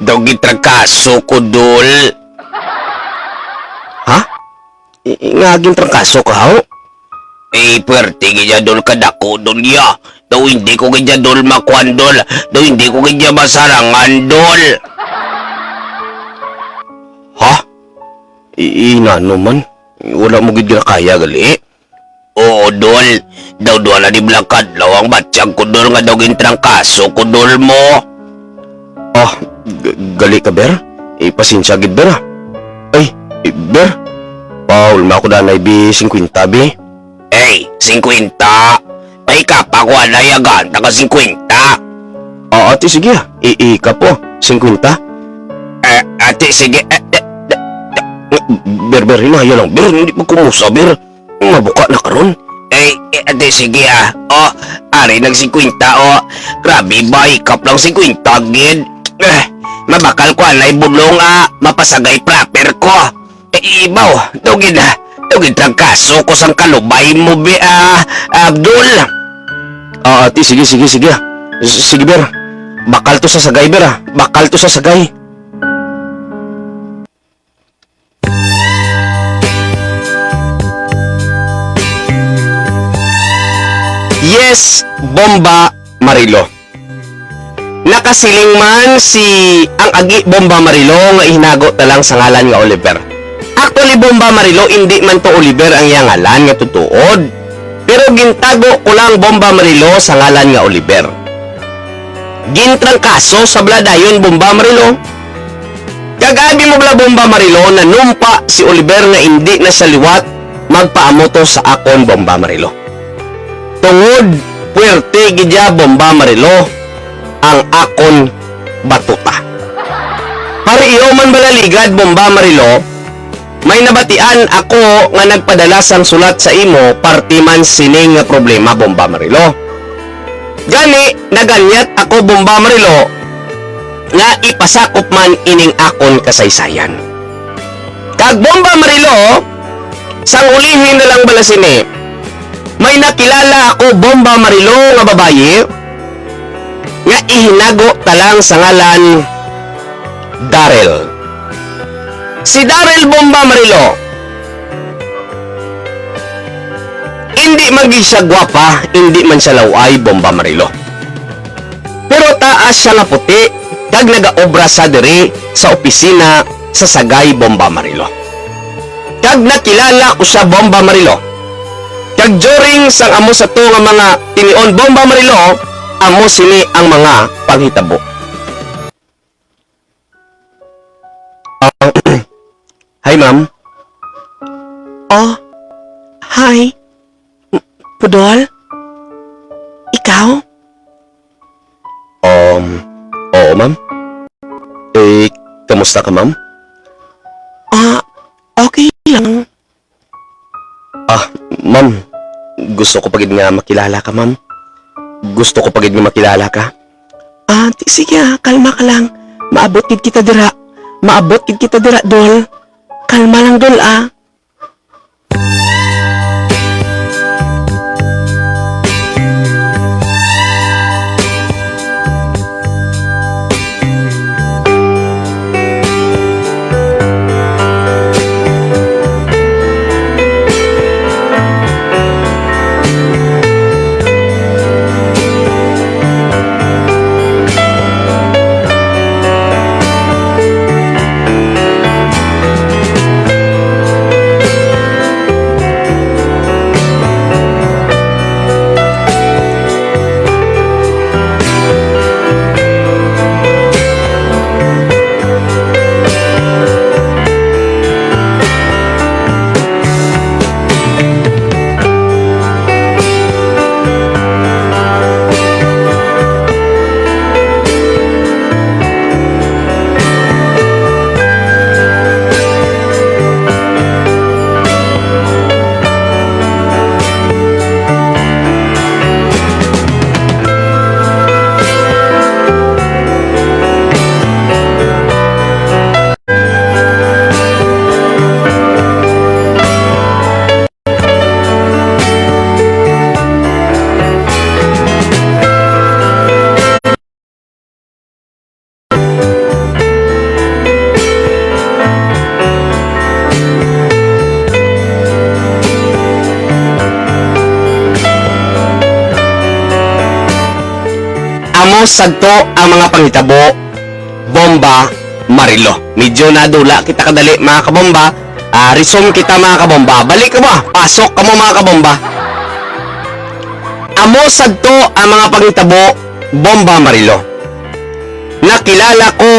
daw gintrangkaso ko, Dol. Ha? I-, i-, nga gintrangkaso ka, haw? Ay, pwerte gid ya, Dol, kadako, Dol, ya. Daw hindi ko gid ya, Dol, makuan, Dol. Daw hindi ko gid ya masarangan, Dol. Ha? I-, inano man? Wala mo gid ginakaya, gali? Oo, Dol. Daw duha na di bala ka adlaw ang batyag ko, Dol, nga daw gintrangkaso ko, Dol, mo. Ah, g-, gali ka, Ber? Eh, pasensya gid, Ber, ah. Ay, eh, Ber. Paul, ma ako danay bi singkwenta, bi. Ay, singkwenta. Ay, kapa ko anay, agaan ta ka singkwenta. Ah, ati, sige, ah. I-, ikapo, singkwenta. Eh, ati, sige. Eh, eh, eh, eh. Ber, Ber, hinaya lang, Ber. Hindi magkumusa, Ber. Mabuka na karon. Eh, eh, ate, sige, ah. Oh, ari nag singkwenta, oh. Grabe ba, ikap lang singkwenta gid. Eh, mabakal ko anay bulong, ah. Mapasagay proper ko. Eh, ibaw, daw gid, ah. Daw gid trangkaso ko sang kalubay mo, bi, ah, Abdul. Ah, ate, sige, sige, sige. S-, sige, Ber. Bakal to sa sagay, Ber, ah. Bakal to sa sagay. Yes, Bomba Marilo. Nakasiling man si ang agi Bomba Marilo nga ihinago ta lang sa ngalan nga Oliver. Actually, Bomba Marilo, indi man to Oliver ang iya ngalan nga tutuod. Pero gintago ko lang Bomba Marilo sa ngalan nga Oliver. Gintrangkaso sa bala dayon Bomba Marilo. Kag abi mo bala Bomba Marilo, nanumpa si Oliver nga indi na siya liwat magpaamo to sa akon Bomba Marilo. Tungod puwerte gid ya Bomba Marilo ang akon batuta. Pareho man bala ligad Bomba Marilo, may nabatian ako nga nagpadala sang sulat sa imo, parte man sini nga problema, Bomba Marilo. Gani, naganyat ako, Bomba Marilo, nga ipasakop man ining akon kasaysayan. Kag, Bomba Marilo, sang ulihi na lang bala sini, may nakilala ako, Bomba Marilo, nga babayi nga ihinago ta lang sa ngalan Daryl. Si Daryl, Bomba Marilo, indi man gid siya gwapa, indi man siya law-ay, Bomba Marilo. Pero taas siya nga puti, kag nagaobra sa diri sa opisina sa Sagay, Bomba Marilo. Kag nakilala ko siya, Bomba Marilo. Kag during sang amo sa to nga mga tinion, Bomba Marilo, amo sini ang mga panghitabo. Ah, hi, ma'am. Oh, hi. M-, Pudol? Ikaw? Um, oo, ma'am. Eh, kamusta ka, ma'am? Ah, okay lang. Ah, ma'am, gusto ko pa gid nga makilala ka, ma'am. Gusto ko pa gid nga makilala ka. Ah, ti-, sige, ah, kalma ka lang. Maabot gid kita dira. Maabot gid kita dira, Dol. Kalma lang, Dol, ah. Amo sadto ang mga panghitabo, Bomba Marilo. Medyo nadula kita kadali, mga kabomba. Ah, resume kita, mga kabomba. Balik ka ba? Pasok ka mo, mga kabomba. Amo sadto ang mga panghitabo, Bomba Marilo. Nakilala ko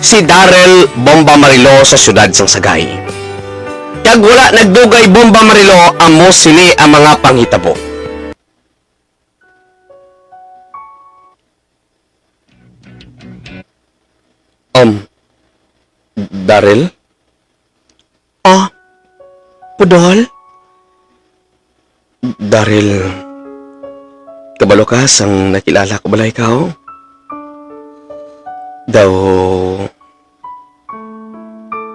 si Daryl Bomba Marilo sa siyudad sang Sagay. Kag wala nagdugay, Bomba Marilo, amo sini ang mga panghitabo. Um, Daryl? Ah, Pudol? Daryl, kabalo ka sang nakilala ko bala ikaw? Daw,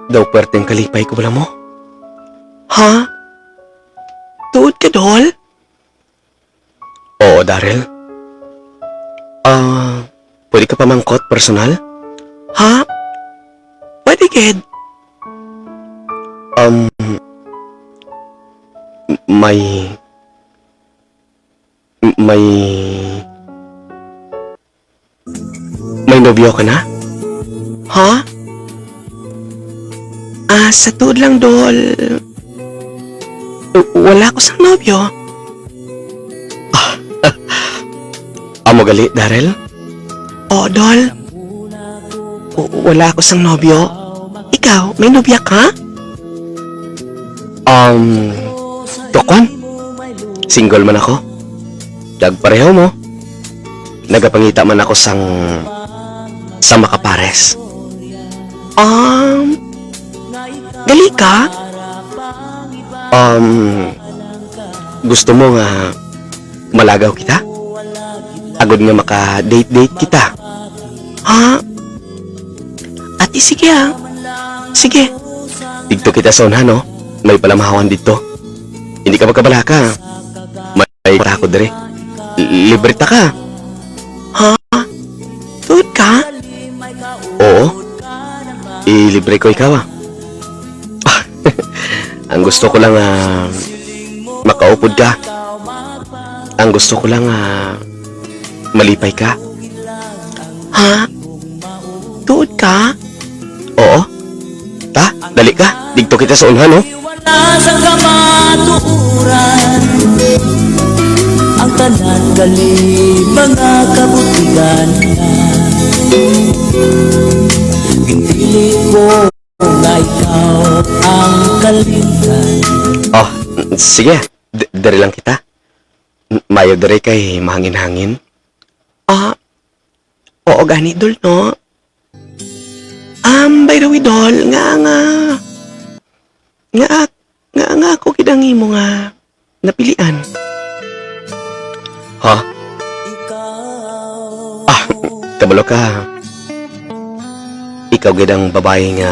daw pwerteng kalipay ko bala mo? Ha? Tuod ka, Dol? Oo, Daryl. Ah, pwede ka pamangkot personal? Ha? Pwede gid. Um, may, may, may nobyo ka na? Ha? Ah, sa tuod lang, Dol, w-, wala ko sang nobyo. Amo gali, Daryl? Oo, Dol. W-, wala ko sang nobyo. Ikaw, may nobya ka? Um, tukon. Single man ako. Kag pareho mo. Nagapangita man ako sang, sang makapares. Um, gali ka? Um, gusto mo nga malagaw kita? Agod nga maka-date-date kita. Ha? Ati, sige, ah. Sige. Didto kita sa unhan, no? May palamahawan didto. Hindi ka magkabalaka. May para ako diri. L-, libre ta ka. Ha? Tuod ka? Oo. Ilibre ko ikaw, ah. Ang gusto ko lang, ah, makaupod ka. Ang gusto ko lang, ah, malipay ka. Ha? Tuod ka? Oo. Ta, dali ka. Didto kita sa unhan, oh. Wala sa kamatuoran ang tanan gali mga kabutihan niya. Ginpili ko nga ikaw ang kalimtan. Oh, sige. D-, diri lang kita. N-, mayo diri kay mahangin-hangin. Ah, oo gani, Dol, no? Um, by the way, Dol, nga, nga, nga, nga, nga ako gid ang imo nga napilian. Ha? Ah, kabalo ka. Ikaw gid ang babayi nga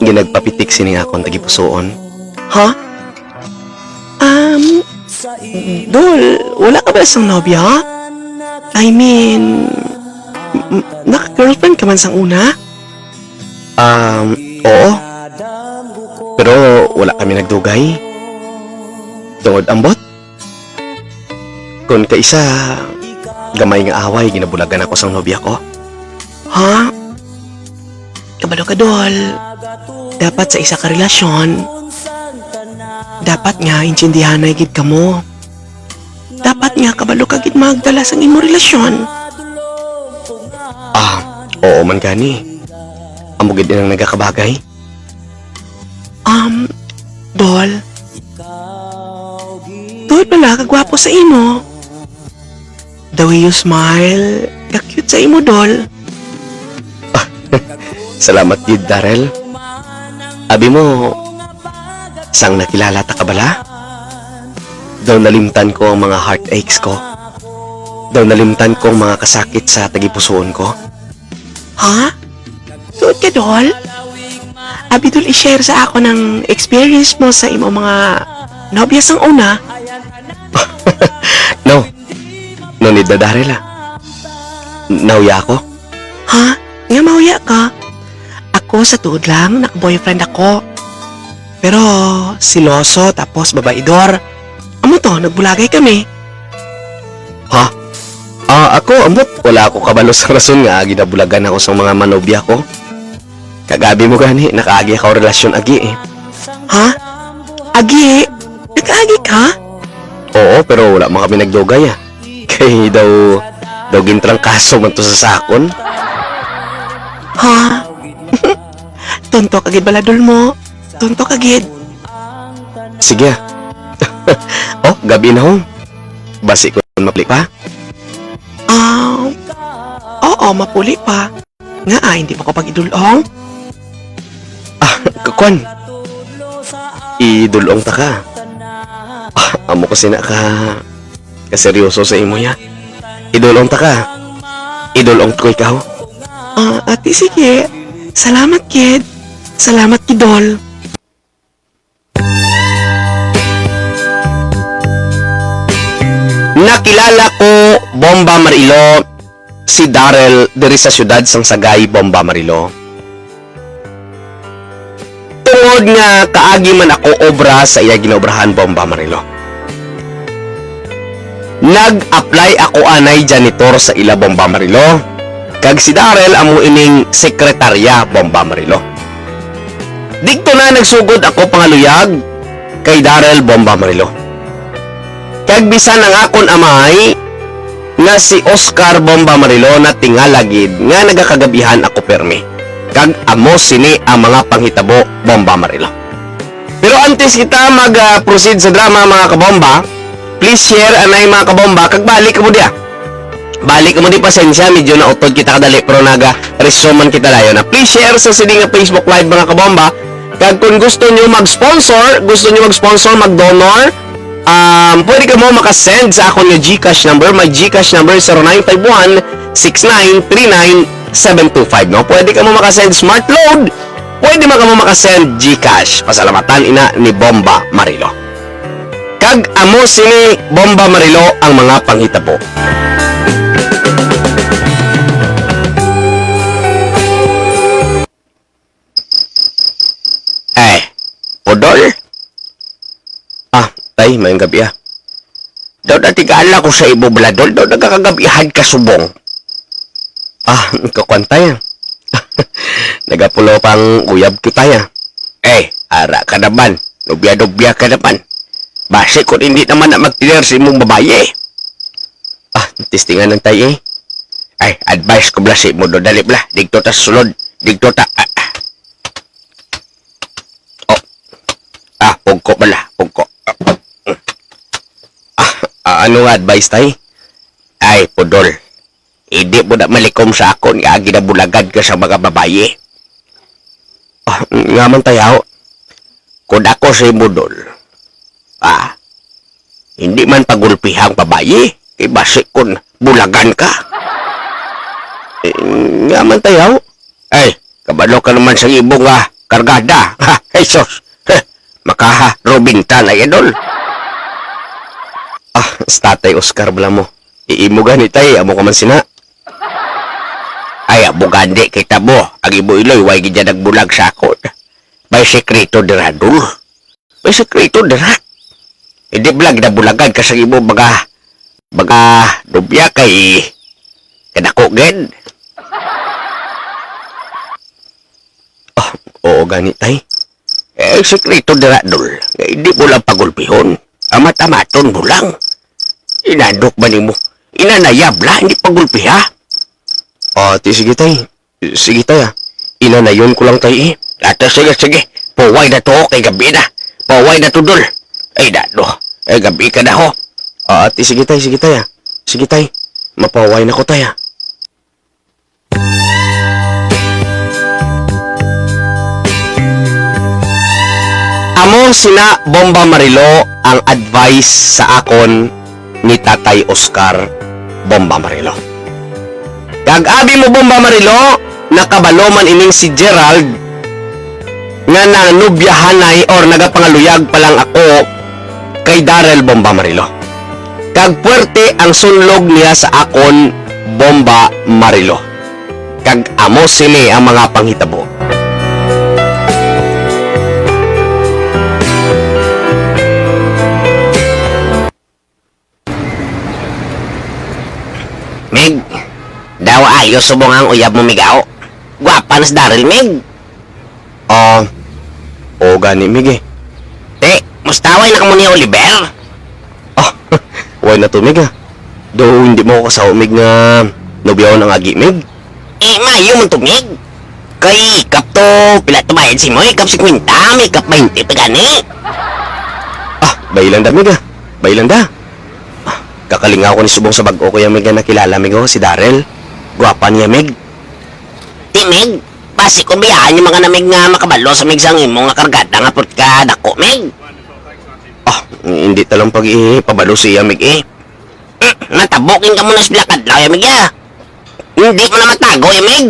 ginagpapitik sini akon tagipusoon. Ha? Um, Dol, wala ka ba sang nobya? I mean, m-, m-, naka-girlfriend ka man sang una? Um, oo. Pero wala kami nagdugay. Tungod ambot. Kon kaisa, gamay nga away, ginabulagan ako sang nobya ko. Ha? Kabalo ka, Dol. Dapat sa isa ka relasyon, dapat nga intindihanay gid kamo. Dapat nga kabalo ka gid magdala sang imo relasyon. Ah, oo man gani. Amo gid ang nagakabagay. Um, Dol, tuod bala ka gwapo sa imo. The way you smile, ka-cute sa imo, Dol. Salamat gid, Daryl. Abi mo, sang nakilala ta ka bala? Daw nalimtan ko ang mga heartaches ko. Daw nalimtan ko ang mga kasakit sa tagipusoon ko. Ha? Tuod ka, Dol? Abi, Dol, i-share sa ako ang experience mo sa imo mga nobya sang una. No. No need na, Daryl, ah. Nahuya ako. Ha? Nga mahuya ka? Ako, sa tuod lang, naka-boyfriend ako. Pero siloso, tapos babaidor. Amo to, nagbulagay kami. Ha? Ah, ako, ambot, wala ako kabalo sa rason nga ginabulagan ako sa mga manobya ko. Kag abi mo gani, nakaagi ako relasyon agi eh. Ha? Agi? Nakaagi ka? Oo, pero wala man kami nagdugay, ah. Kay daw, daw gintrangkaso man to sa sakon. Ha? Tonto ka gid bala, Dol mo. Tonto ka gid. Sige, ah. Oh, gabi na, ho. Basi ko mapuli pa? Ah, oo, mapuli pa. Nga, ah, hindi mo ko pag-idulong? Ah, kakwan. Idulong ta ka. Ah, amo ko sina ka kaseryoso sa imo ya. Idulong ta ka. Idulong ko ikaw. Ah, ati, sige. Salamat, kid. Salamat, kidol. Nakilala ko, Bomba Marilo, si Daryl diri sa siyudad sang Sagay, Bomba Marilo. Tungod nga kaagi man ako obra sa iya ginaobrahan, Bomba Marilo. Nag-apply ako anay janitor sa ila, Bomba Marilo. Kag si Daryl amo ining sekretarya, Bomba Marilo. Didto na nagsugod ako pangaluyag kay Daryl, Bomba Marilo. Kag bisan ang akon amay nga si Oscar, Bomba Marilo, natingala gid nga nagakagabihan ako pirmi. Kag amo sini ang mga panghitabo, Bomba Marilo. Pero antes kita mag, ah, proceed sa drama, mga kabomba, please share anay, mga kabomba, kag balik mo diya. Balik mo di, pasensya, medyo nautod kita kadali, pero naga-resume man kita dayon. Ah, please share sa sini nga Facebook Live, mga kabomba. Kag kung gusto nyo mag-sponsor, gusto nyo mag-sponsor, mag-donor, um, pwede ka mo makasend sa akon nga GCash number. My GCash number is zero nine five one six nine three nine seven two five, no? Pwede ka mo makasend smart load, pwede man ka mo makasend GCash. Pasalamatan ina ni Bomba Marilo. Kag amo sini, Bomba Marilo, ang mga panghitabo. Eh, Pudol? Ah, tay, maayong gabi, ah. Daw natigala ko sa imo, Bladol. Daw nagakagabihan ka subong. Ah, kakwantay, ah. Nagapulaw pang uyab kita, ah. Eh, ara ka naman. Nubya-nubya ka naman. Basi kung hindi naman na magtinir sa imong babayi. Ah, testingan ng tay, eh. Ay, advice ko bala sa imo, do. Dali bala. Digto ta sa sulod. Digto ta. Ah, ah. Oh. Ah, pugko bala. Pugko. Ah, ah, ano nga advice, tay? Ay, Pudol. Hindi mo na malikom sa akon nga ginabulagan ka sa mga babayi. Ah, nga man, tay, aw. Kung ako sa imo, Dol, ah, hindi man pagulpihang babayi, kay basi kun bulagan ka. Eh, nga man, tay, aw. Ay, kabalo ka naman sa imo nga kargada. Ha, Jesus. Heh, makaha, Robinta na yan, Dol. Ah, si Tatay Oscar bala mo. Iimo gani, tay, amo ka man sina. Ay, amo gani kita mo. Ang imo iloy, way gid yan nagbulag sa akon. May sekreto dira, Dol. May sekreto dira. Hindi bala ginabulagan ka sa imo mga, mga nobya kay kadako gid. Ah, oo gani, tay. Eh, sekreto dira, Dol. Nga hindi mo lang pagulpihon. Amat-amaton mo lang. Inanok ba nimo? Inanayab lang, hindi pagulpiha. Ah, ti, sige, tay. Sige, tay, ah. Inanayon ko lang, tay, eh. Ato, sige, sige. Paway na to, kay gabi na. Paway na to, Dol. Ay, dado. Ay, gabi ka na, ho. Ah, ti, sige, tay, sige, tay, ah. Sige, tay. Mapaway na ko, tay, ah. Amo sina Bomba Marilo ang advice sa akon ni Tatay Oscar Bomba Marilo. Kag abi mo, Bomba Marilo, nakabalo man ining si Gerald nga nanubyahanay or nagapangaluyag pa lang ako kay Daryl Bomba Marilo. Kag puwerte ang sunlog niya sa akon, Bomba Marilo. Kag amo sini ang mga panghitabo. Yo, subong ang uyab mo, Mig, aw. Gwapa na si Daryl, Mig. Ah, oo gani, Mig, eh. Te, mustaway na kamo ni Oliver? Ah, why na to, Mig, ah? Do hindi mo ko kasaw, Mig, nga nobyaon ang agi, Mig? Eh, maayo man to, Mig. Kay kap to, pila to bayad si mo, eh, kap singkwenta, may kap baynte pa gani. Ah, bailan da, Mig, ah. Bailan da. Ah, kakalingaw ko ni subong sa bag-o ko yang Mig nga nakilala, Mig, oh, si Daryl. Gwapa niya, Mig. Ti, Mig, basi kon bayaan niyo man ka na, Mig, nga makabalo sa Mig sang imo nga kargada nga put ka dako, Mig. Ah, hindi ta lang pag-ipabalo siya, Mig, eh. Mm, matabo gid kamo na sa pila ka adlaw, ya, Mig, ya. Hindi mo na matago, ya, Mig.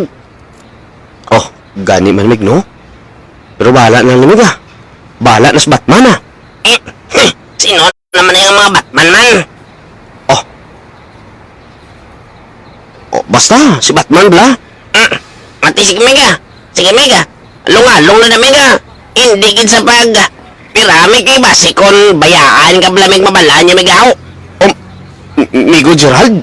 Oh, gani man, Mig, no? Pero bahala na lang, Mig, ah. Bahala na si Batman, ah. Eh, hmm, sino naman yung mga Batman man? Oh. Oh, basta, si Batman bala. Mm. Mati, sige, Mig, ah. Sige, Mig, ah. Lungalong na na, Mig, ah. Hindi gid sa pag piramig kay basi kon bayaan ka bala, Mig, mabalaan niya, Mig, aw. Um, M-, Migo Gerald?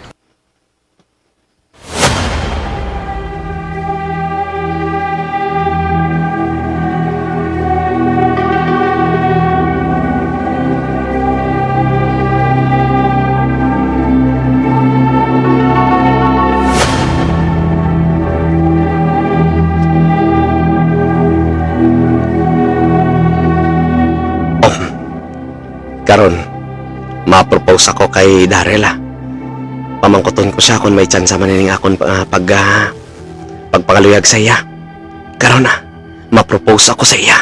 Oh, karon, ma-propose ako kay Daryl, ah. Pamangkuton ko siya kung may tsansa man ning akon, ah, pag, ah, pagpangaluyag sa iya. Karon, ah, ma-propose ako sa iya.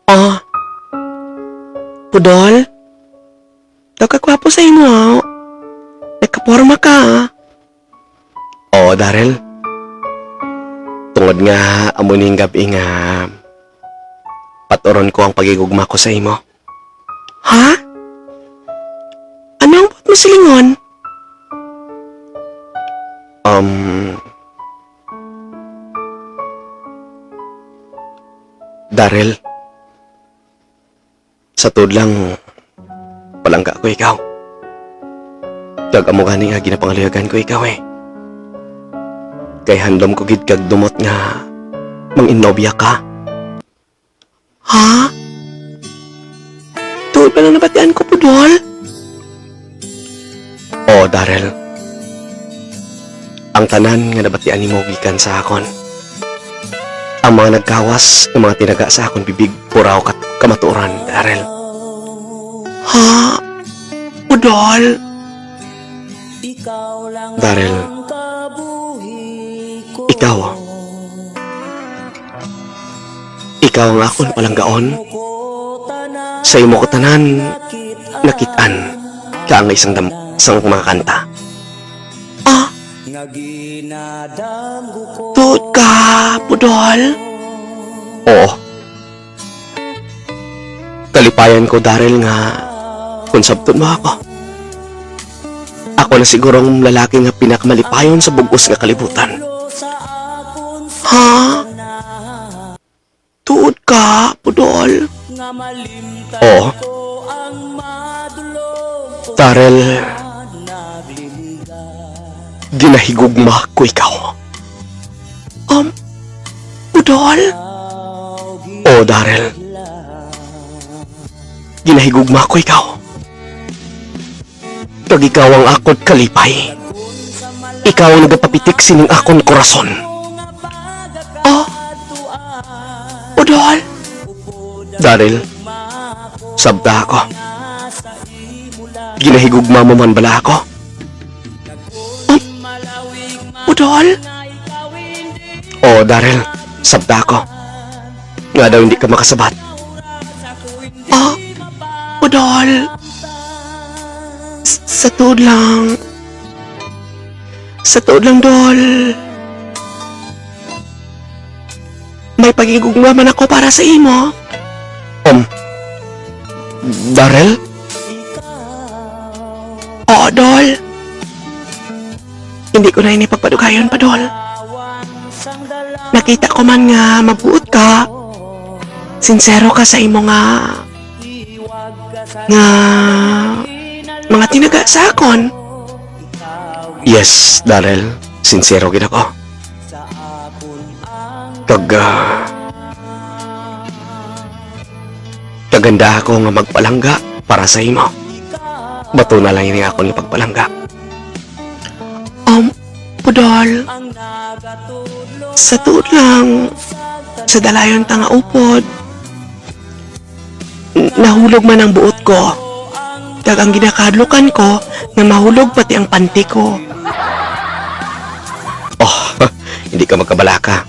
Ah, Pudol? Daw ka gwapo sa imo, ah. Nagkaporma ka, ah. Oo, Daryl. Tungod nga amo ning gab-i nga paturon ko ang paghigugma ko sa imo. Ha? Ano ang buot mo silingon? Um, Daryl, sa tuod lang, palangga ko ikaw. Kag amo gani nga ginapangaluyagan ko ikaw, eh. Kay handom ko gid kag dumot nga manginobya ka. Ha? Tuod ba nga nabatian ko, Pudol? Oo, Daryl. Ang tanan nga nabatian nimo gikan sa akon. Ang mga nagkawas nga mga tinaga sa akon bibig, puraw kat kamatuoran, Daryl. Ha? Pudol? Daryl, ikaw, ikaw ang akon palanggaon sa imo ko tanan nakit-an, kaangay sang dam-, sang mga kanta. Ah, tuod ka, Pudol? Oo. Kalipayan ko, Daryl, nga kon sabton mo ako. Ako na siguro ang lalaki nga pinakamalipayon sa bug-os nga kalibutan. Ha? Tuod ka, Pudol? Oo. Daryl, ginahigugma ko ikaw. Um, Pudol? Oo, Daryl. Ginahigugma ko ikaw. Kag ikaw ang akon kalipay. Ikaw ang nagapapitik sining akon korason. Oh, Pudol? Daryl, sabta ako. Ginahigugma mo man bala ako? Oh, Pudol? Oo, Daryl, sabta ako. Nga daw hindi ka makasabat. Ah, Pudol. S-, sa tuod lang. Sa tuod lang, Dol. May paghigugma man ako para sa imo. Um, Daryl? Oo, Dol. Hindi ko na ini pagpadugayon pa, Dol. Nakita ko man nga mabuot ka, sinsero ka sa imo nga, nga mga tinaga sa akon. Yes, Daryl. Sinsero gid ako. Kag, ah, kaganda ako nga magpalangga para sa imo. Bato na lang ini akon nga pagpalangga. Um, Pudol, sa tuod lang, sa dalayon ta nga upod, n-, nahulog man ang buot ko. Kag ang ginakahadlukan ko, nga mahulog pati ang panty ko. Oh, hindi ka magkabalaka.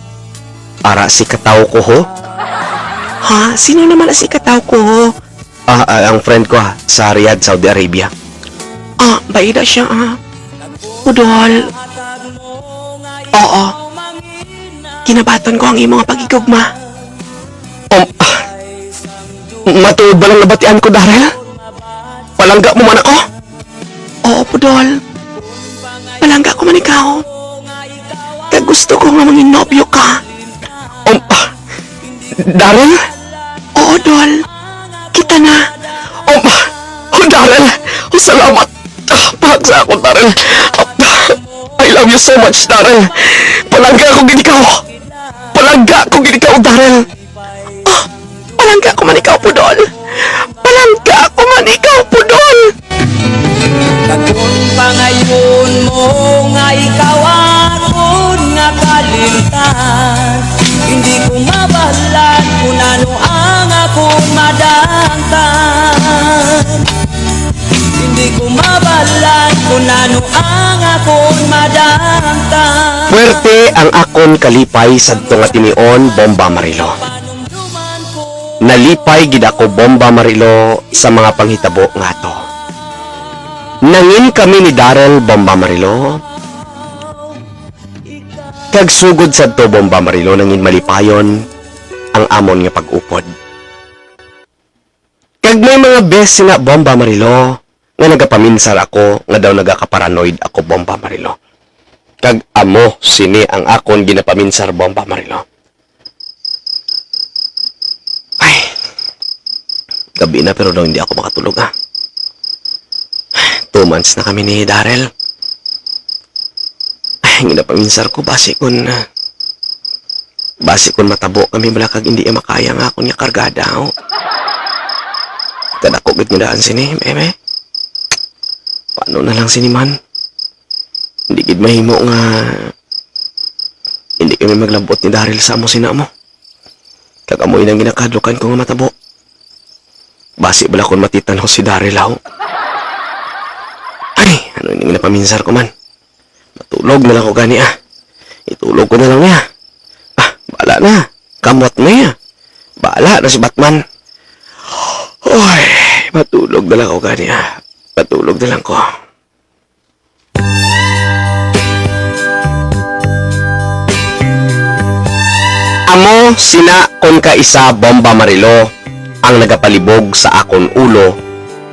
Ara si kataw ko, ho? Ha? Sino naman si kataw ko, ho? Ah, ah, ang friend ko, ha, sa Riyadh, Saudi Arabia. Ah, baida siya, ah. Pudol. Oo. Kinabaton ko ang imo nga paghigugma. Um, ah, matuod ba lang nabatian ko, Daryl? Palangga mo man ako? Oo, Pudol. Palangga ko man ikaw. Kag gusto ko nga mangin nobyo ka. Um, ah, Daryl? Oo, Dol. Kita na. Oh, oh, Daryl. Oh, salamat. Ah, pahag sa ako, Daryl. Ah, I love you so much, Daryl. Palangga ko gid ikaw. Palangga ko gid ikaw, Daryl. Ah, palangga ko man ikaw, Pudol. Palangga ko man ikaw, Pudol. Kag kun pangayon mo nga ikaw akon nga kalimtan, hindi ko mabalan kun ano ang akon madangtan. Hindi ko mabalan kun ano ang akon madangtan. Puwerte ang akon kalipay sadto nga tinion, Bomba Marilo. Nalipay gid ako, Bomba Marilo, sa mga panghitabo nga ato. Nangin kami ni Daryl, Bomba Marilo. Kag sugod sadto, Bomba Marilo, nangin malipayon ang amon nga pag-upod. Kag may mga bes sina, Bomba Marilo, nga nagapaminsar ako nga daw nagaka-paranoid ako, Bomba Marilo. Kag amo sini ang akon ginapaminsar, Bomba Marilo. Ay, gabi na pero daw hindi ako makatulog, ah. Two months na kami ni Daryl. Ay, ginapaminsar ko, basi kun, ah, basi kun matabo kami bala kag hindi iya makaya nga akon nga kargada, oh. Kadako gid nga daan sini, eme. Paano na lang sini man? Hindi gid mahimo nga hindi kami maglabot ni Daryl sa amo sina mo. Kag amo inang ginakahadlukan ko nga matabo. Basi bala kun matitanaw si Daryl, aw. Ay, ano ini nga napaminsar ko man? Matulog na lang ko gani, ah. Itulog ko na lang niya. Ah, bala na. Kamot na niya. Bala na si Batman. Oy, matulog na lang ko gani, ah. Matulog na lang ko. Amo sina kon kaisa, Bomba Marilo, ang nagapalibog sa akon ulo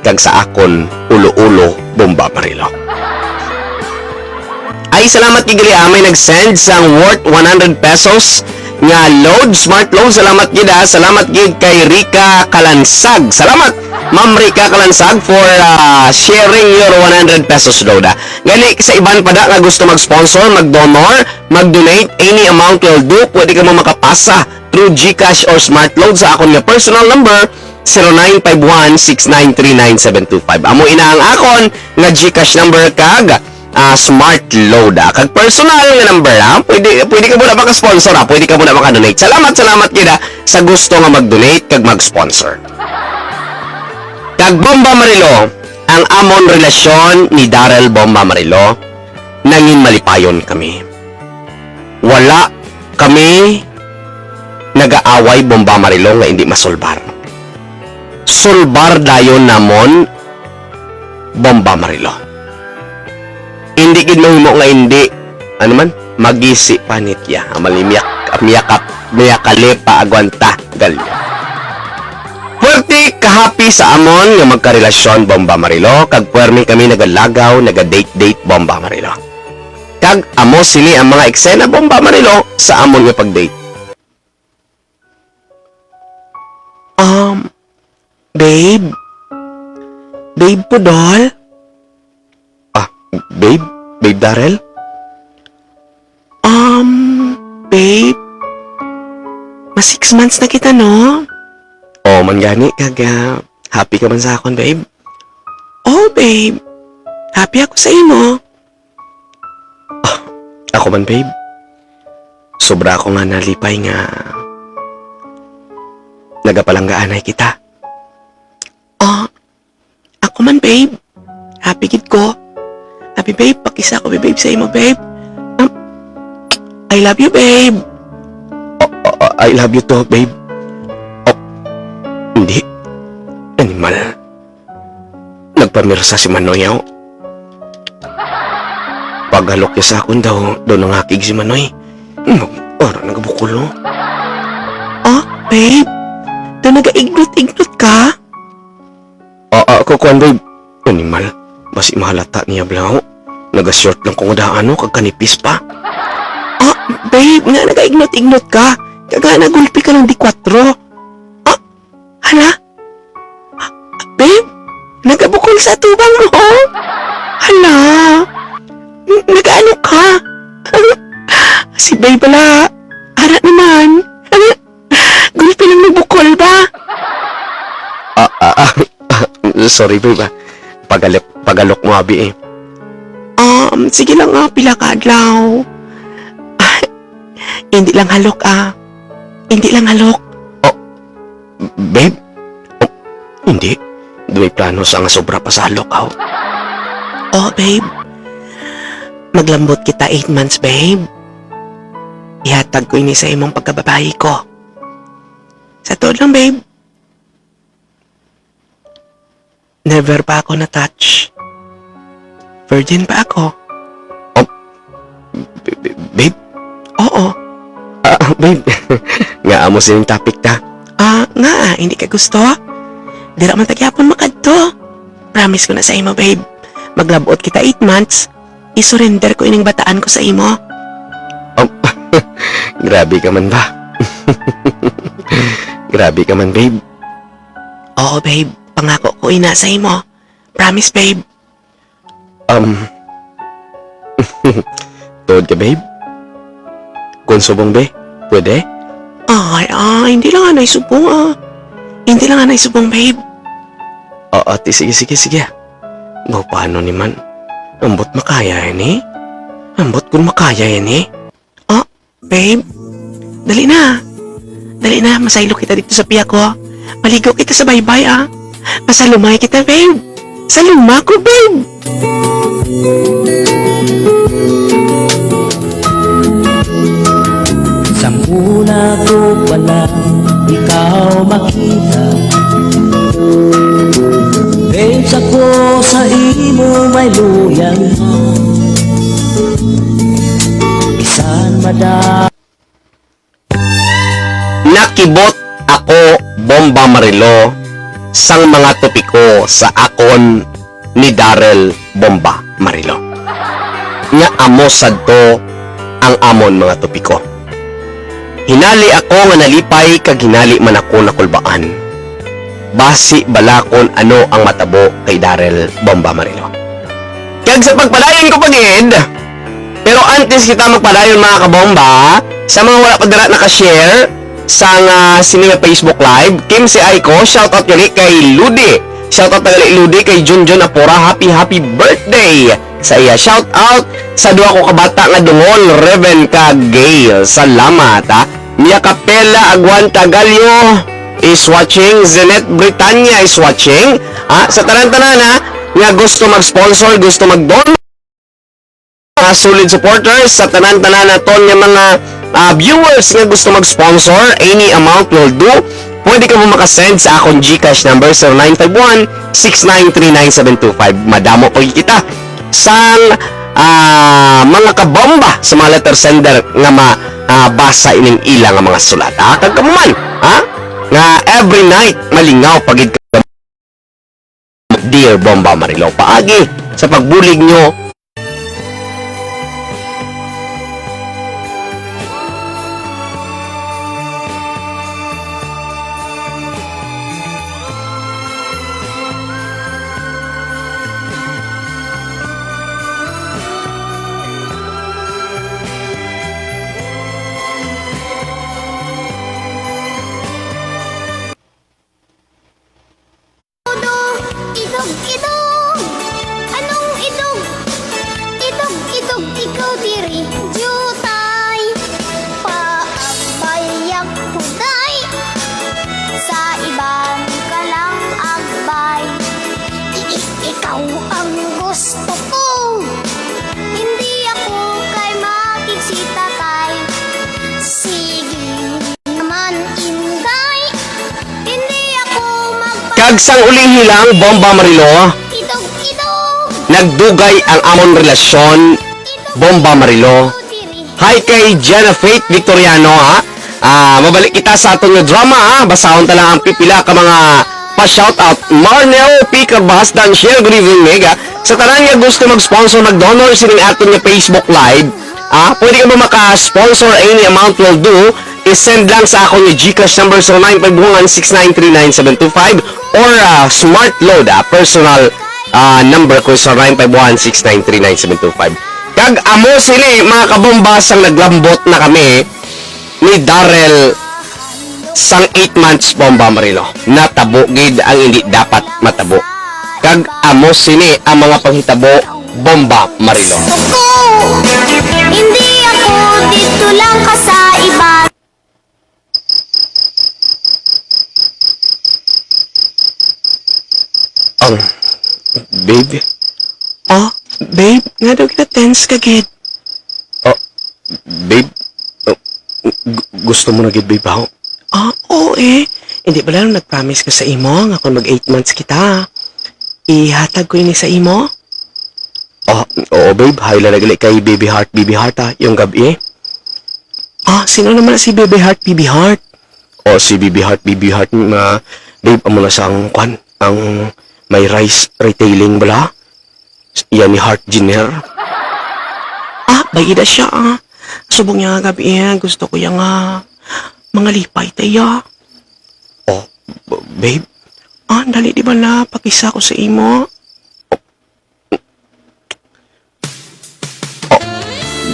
kag sa akon ulo-ulo, Bomba Marilo. Ay, salamat gid gali, ah, may nag-send sang worth one hundred pesos nga load, smart load. Salamat gid, ah. Salamat gid kay Rica Kalansag. Salamat, Ma'am Rica Kalansag, for, ah, sharing your one hundred pesos load, ah. Gani, sa iban pa da nga gusto mag-sponsor, mag-donor, mag-donate, any amount will do, pwede kamo makapasa through GCash or smart load sa akon nga personal number, zero nine five one six nine three nine seven two five. Amo ina ang akon nga GCash number kag, ah, smart load, ah. Kag personal nga number, ah. Pwede, pwede kamo na maka-sponsor, ah. Pwede kamo na maka-donate. Salamat, salamat gid, ah, sa gusto nga mag-donate kag mag-sponsor. Kag Bomba Marilo, ang amon relasyon ni Daryl, Bomba Marilo, nangin malipayon kami. Wala kami nagaaway, Bomba Marilo, nga indi masulbar. Sulbar dayon namon, Bomba Marilo. Indi gid mahimo nga indi, ano man, magisi panitya. Amal ni miyak, miyakap, miyakali pa agwanta, gali. Puwerte kahappy sa amon nga magkarelasyon, Bomba Marilo, kag puwermi kami nagalagaw, naga-date-date, Bomba Marilo. Kag amo sini ang mga eksena, Bomba Marilo, sa amon nga pag-date. Um, babe? Babe Pudol? Ah, babe? Babe Darrell? Um, babe? Ma six months na kita, no? Oo man gani, kag, ah, happy ka man sa akon, babe? Oh, babe. Happy ako sa imo. Ah, ako man, babe. Sobra ako nga nalipay nga nagapalanggaanay kita. Ah, ako man, babe. Happy gid ko. Abi, babe, pakisa ko, babe, sa imo, babe. Um, I love you, babe. Oh, oh, oh, I love you too, babe. Oh, hindi. Animal. Nagpamirsa si Manoy, aw. Paghalok niya sa akon daw, daw nangakig si Manoy. Hmm, para nagabukol, no? Ah, babe? Daw nagaignot-ignot ka? Ah, ah, ko, kuwan, babe. Animal. Basi mahalata niya, blaw. Nagashort lang ko nga daan, no? Kag kanipis pa. Ah, babe, nga nagaignot-ignot ka? Kag nga nagulpi ka ng di kwatro? Ah, hala? Ah, babe, nagabukol sa atubang mo, oh? Hala? N- nagaano ka? Si babe pala. Ara naman. Gulpi lang nabukol ba? Ah, ah, ah, sorry, babe, ah. Pagalok, pagalok mo, abi, eh. Um, sige lang, ah, pila ka adlaw. Ah, hindi lang halok, ah. Hindi lang halok. Oh, babe? Oh, hindi. May plano sa nga sobra pa sa halok, aw. Oh, babe. Maglambot kita eight months, babe. Ihatag ko ini sa imong pagkababayi ko. Sa tuod lang, babe. Never pa ako na-touch. Virgin pa ako. Oh, b- b- babe? Oo. Ah, babe, nga amo sining topic ta. Ah, nga, ah, hindi ka gusto? Dira man ta gyapon makadto. Promise ko na sa imo, babe. Maglabot kita eight months. I-surrender ko ining bataan ko sa imo. Um, grabe ka man ba? Grabe ka man, babe. Oo, babe. Pangako ko ina sa imo. Promise, babe. Um, tuod ka, babe? Kung subong, be, pwede? Ay, ay, hindi lang anay subong, ah. Hindi lang anay subong, babe. Oo, ti, sige, sige, sige. Baw, paano ni man? Ambot makaya ini? Ambot kung makaya ini? Ah, babe, dali na. Dali na, masaylo kita dito sa piya ko. Maligo kita sa baybay, ah. Masalumay kita, babe. Saluma ko, babe. Sang una ko pa lang ikaw makita, babes, ako sa imo may luyang. Bisan mada- Nakibot ako, Bomba Marilo, sang mga topiko sa akon ni Darrell, Bomba Marilo. Nga amo sadto ang amon mga topiko. Hinali ako nga nalipay kag hinali man ako nakulbaan. Basi bala kon ano ang matabo kay Darrell, Bomba Marilo. Kag sa pagpadayon ko pa gid, pero antes kita magpadayon, mga kabomba, sa mga wala pa dira naka-share sang, ah, sini nga Facebook Live, Kim si Aiko, shout out gali kay Ludi. Shout out na gali Ludi kay Junjun Apora, happy, happy birthday sa iya. Shout out sa duha ko ka bata nga dungol, Reven kag Gail. Salamat, ha. Mia Capella, Aguanta Gallo is watching. Zenet Britanya is watching. Ha, sa tanan-tanan, ha, nga gusto mag-sponsor, gusto mag-don, mga solid supporters, sa tanan-tanan naton nga mga, ah, viewers nga gusto mag-sponsor, any amount will do. Pwede ka mo makasend sa akong GCash number, zero nine five one, six nine three nine seven two five. Madamo pa kita sang, ah, mga kabomba sa mga letter sender nga ma-, ah, basa ining ila nga mga sulat. Ah, kag kamo man, ha? Nga every night, malingaw pa gid ka, Dear Bomba Marilo, paagi sa pagbulig nyo. Idog! Anong idog? Idog, idog, ikaw diri, jutay. Paabay ako, day. Sa iban ka lang agbay. I-, i-, ikaw ang gusto ko. Hindi ako kay makigsita kay. Sige naman, Inday. Hindi ako magpa- Kag sang ulihi lang, Bomba Marilo, Idog, idog. Nagdugay ang amon relasyon, Bomba Marilo. Hi kay Jenna Faith Victoriano, ha? Ah, mabalik kita sa aton nga drama, ha? Basahon ta lang ang pipila ka mga pa-shoutout. Marnel P. Carbasdan, share, good evening, Mega. Sa tanan nga gusto mag-sponsor, mag-donor sining aton nga Facebook Live, ah, pwede ka ba maka-sponsor? Any amount will do. I-send lang sa akon nga GCash number, zero nine five one six nine three nine seven two five, or, ah, Smart Load, ah, personal, ah, number ko, zero nine five one six nine three nine seven two five. Kag amo sini, mga kabomba, sang naglambot na kami ni Darrell sang eight months, Bomba Marilo. Natabo gid ang hindi dapat matabo. Kag amo sini ang mga panghitabo, Bomba Marilo. Ko, hindi ako dito lang ka sa iba. Ang, babe? Oh, babe, nga daw kita tense ka gid. Oh, babe, oh, gu-, gusto mo na gid, babe, ha? Ah, oo eh. Hindi ba lang nag-promise ko sa imo nga kung mag eight months kita, ihatag ko ini sa imo? Ah, oo, babe. Haila na gali kay Baby Heart, Baby Heart, ah, yung gabi. Ah, sino naman si Baby Heart, Baby Heart? Oh, si Baby Heart, Baby Heart nga, babe, amo na sang kwan, ang may rice retailing bala. Iya ni Heart Jenner. Ah, bay-i da siya, ah. Subong niya nga gabi, eh, gusto ko iya nga mangalipay ta iya. Oh, b-, babe. Ah, dali, di ba na pakisa ko sa imo? Oh,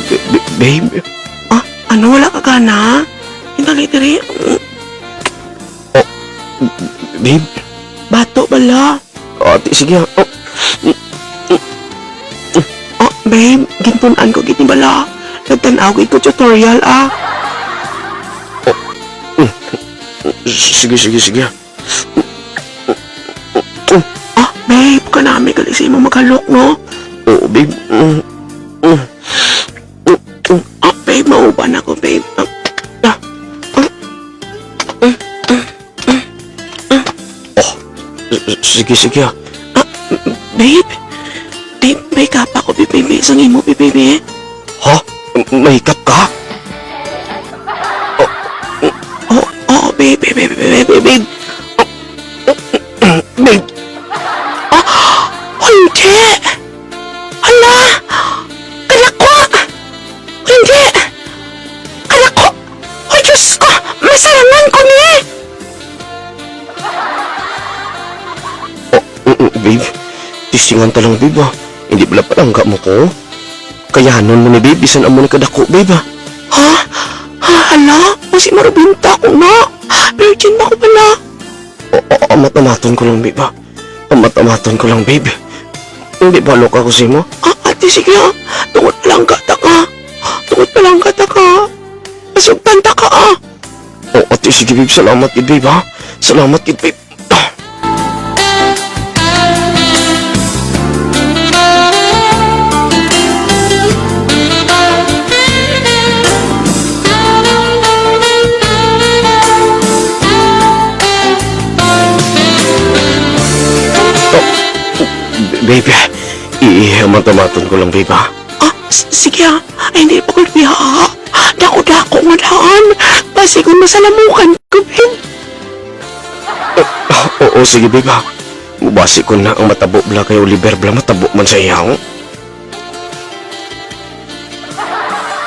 b-, b-, babe. Ah, ano, wala ka gana? Dali, dali. Oh, babe. Bato bala. Ate, sige, ah. Oh. Oh, babe, ginpun-an ko gid ni bala. Nagtan-aw gid ko tutorial, ah. Oh. Sige, sige, sige. Ah, babe, kanami gali sa imo maghalok, no? Oo, babe. Mm, mm. Ah, babe, mauban ako, babe. Ah, ah, ah, ah, ah, ah. Oh, s-, s-, sige, sige, ah. Ah, babe. Babe, may kapa ko, babe, babe, sang imo, babe, babe. Ha? May kap ka? Oh, oh, oh, babe, babe, babe, babe, babe. Babe. Ah, hindi! Hala! Kadako! Hindi! Kadako! Ay, Diyos ko! Masarangan ko ni! Oh, mm, mm, babe. Testingan ta lang, babe, ah. Hindi bala palangga mo ko? Kayanon mo ni, babe, bisan amo ni kadako, babe, ah. Ha? Ha, hala? Kasi marubinta ko na. Virgin pa ko pala. O, o, amat-amaton ko lang, babe, ha? Amat-amaton ko lang, babe. Hindi ba loka ko sa imo? Ah, ate, sige, ha? Tungod lang gata ka. Tungod pa lang gata ka. Masugtan ta ka, ah. O, ate, sige, babe. Salamat gid, babe, ha? Salamat gid, babe. Ah. Oh, babe, i-, i-, amat-amaton ko lang, babe, ha? Ah, s-, sige, ha? Ay, hindi pa ko nabiha. Dako-dako nga daan. Basi kung masalamukan ko, babe. Ah, oo, sige, babe, ha? Mubasi ko na ang matabo bala kay Oliver bala matabo man sa iya, oh.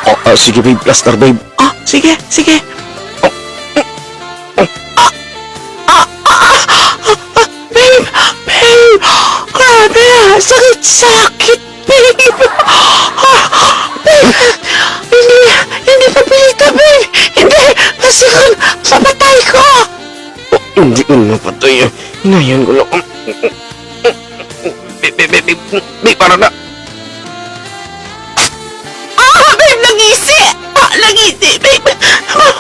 Ah, ah, sige, babe. Plaster, babe. Ah, sige, sige. Ah, ah, ah, ah, ah, ah, babe, babe. Grabe, ah. Sakit, sakit, babe. Ah, babe. Hindi, hindi papilita, babe. Hindi. Kasi kung mapatay ko. Oh, hindi ko mapatay, ah. Hinayan ko lang. Babe, babe, babe, babe, para na. Ah, babe, nagisi! Ah, nagisi, babe! Ah,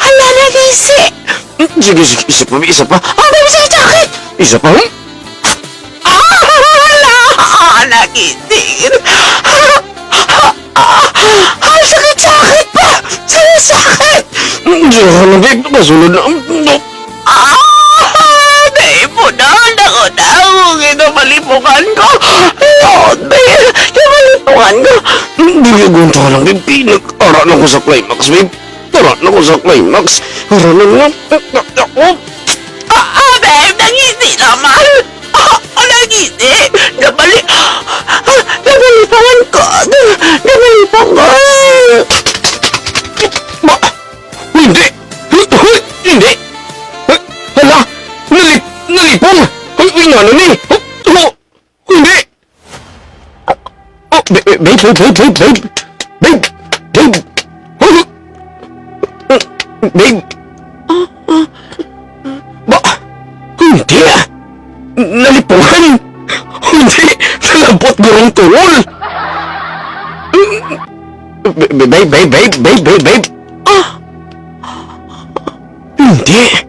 hala, nagisi! Sige, sige, isa pa, isa pa. Ah, babe, sige, sakit! Isa pa, hmm? Ah, hala! Ah, nagisi! Ah, ah, ah, sakit, sakit pa! Sakit, sakit! Diyan ka na, babe. Masulod na. Ah! Naipunan ako na akong kinamalipungan ko. Lord, babe, kinamalipungan ko. Dili ko unta lang, babe. Pinag-ara na ko sa climax, babe. Ara na ko sa climax. Ara na nga. Ako. Ah, ah, babe, nagisi naman. Ah, ah, nagisi. Nabali-, ah, nabalipungan ko. Nabalipungan. Ma-, Hindi! Hindi! Hala! Nalip-, nalipong! Uy, uy, ano ni? Oh, hindi! Oh, ba-, ba-, babe, babe, babe, babe, babe! Babe! Oh, babe! Ba-, hindi! Nalipungan! Hindi! Nalabot gurong tungol! Ba-, ba-, babe, babe, babe, babe, babe, babe! Ah! Hindi.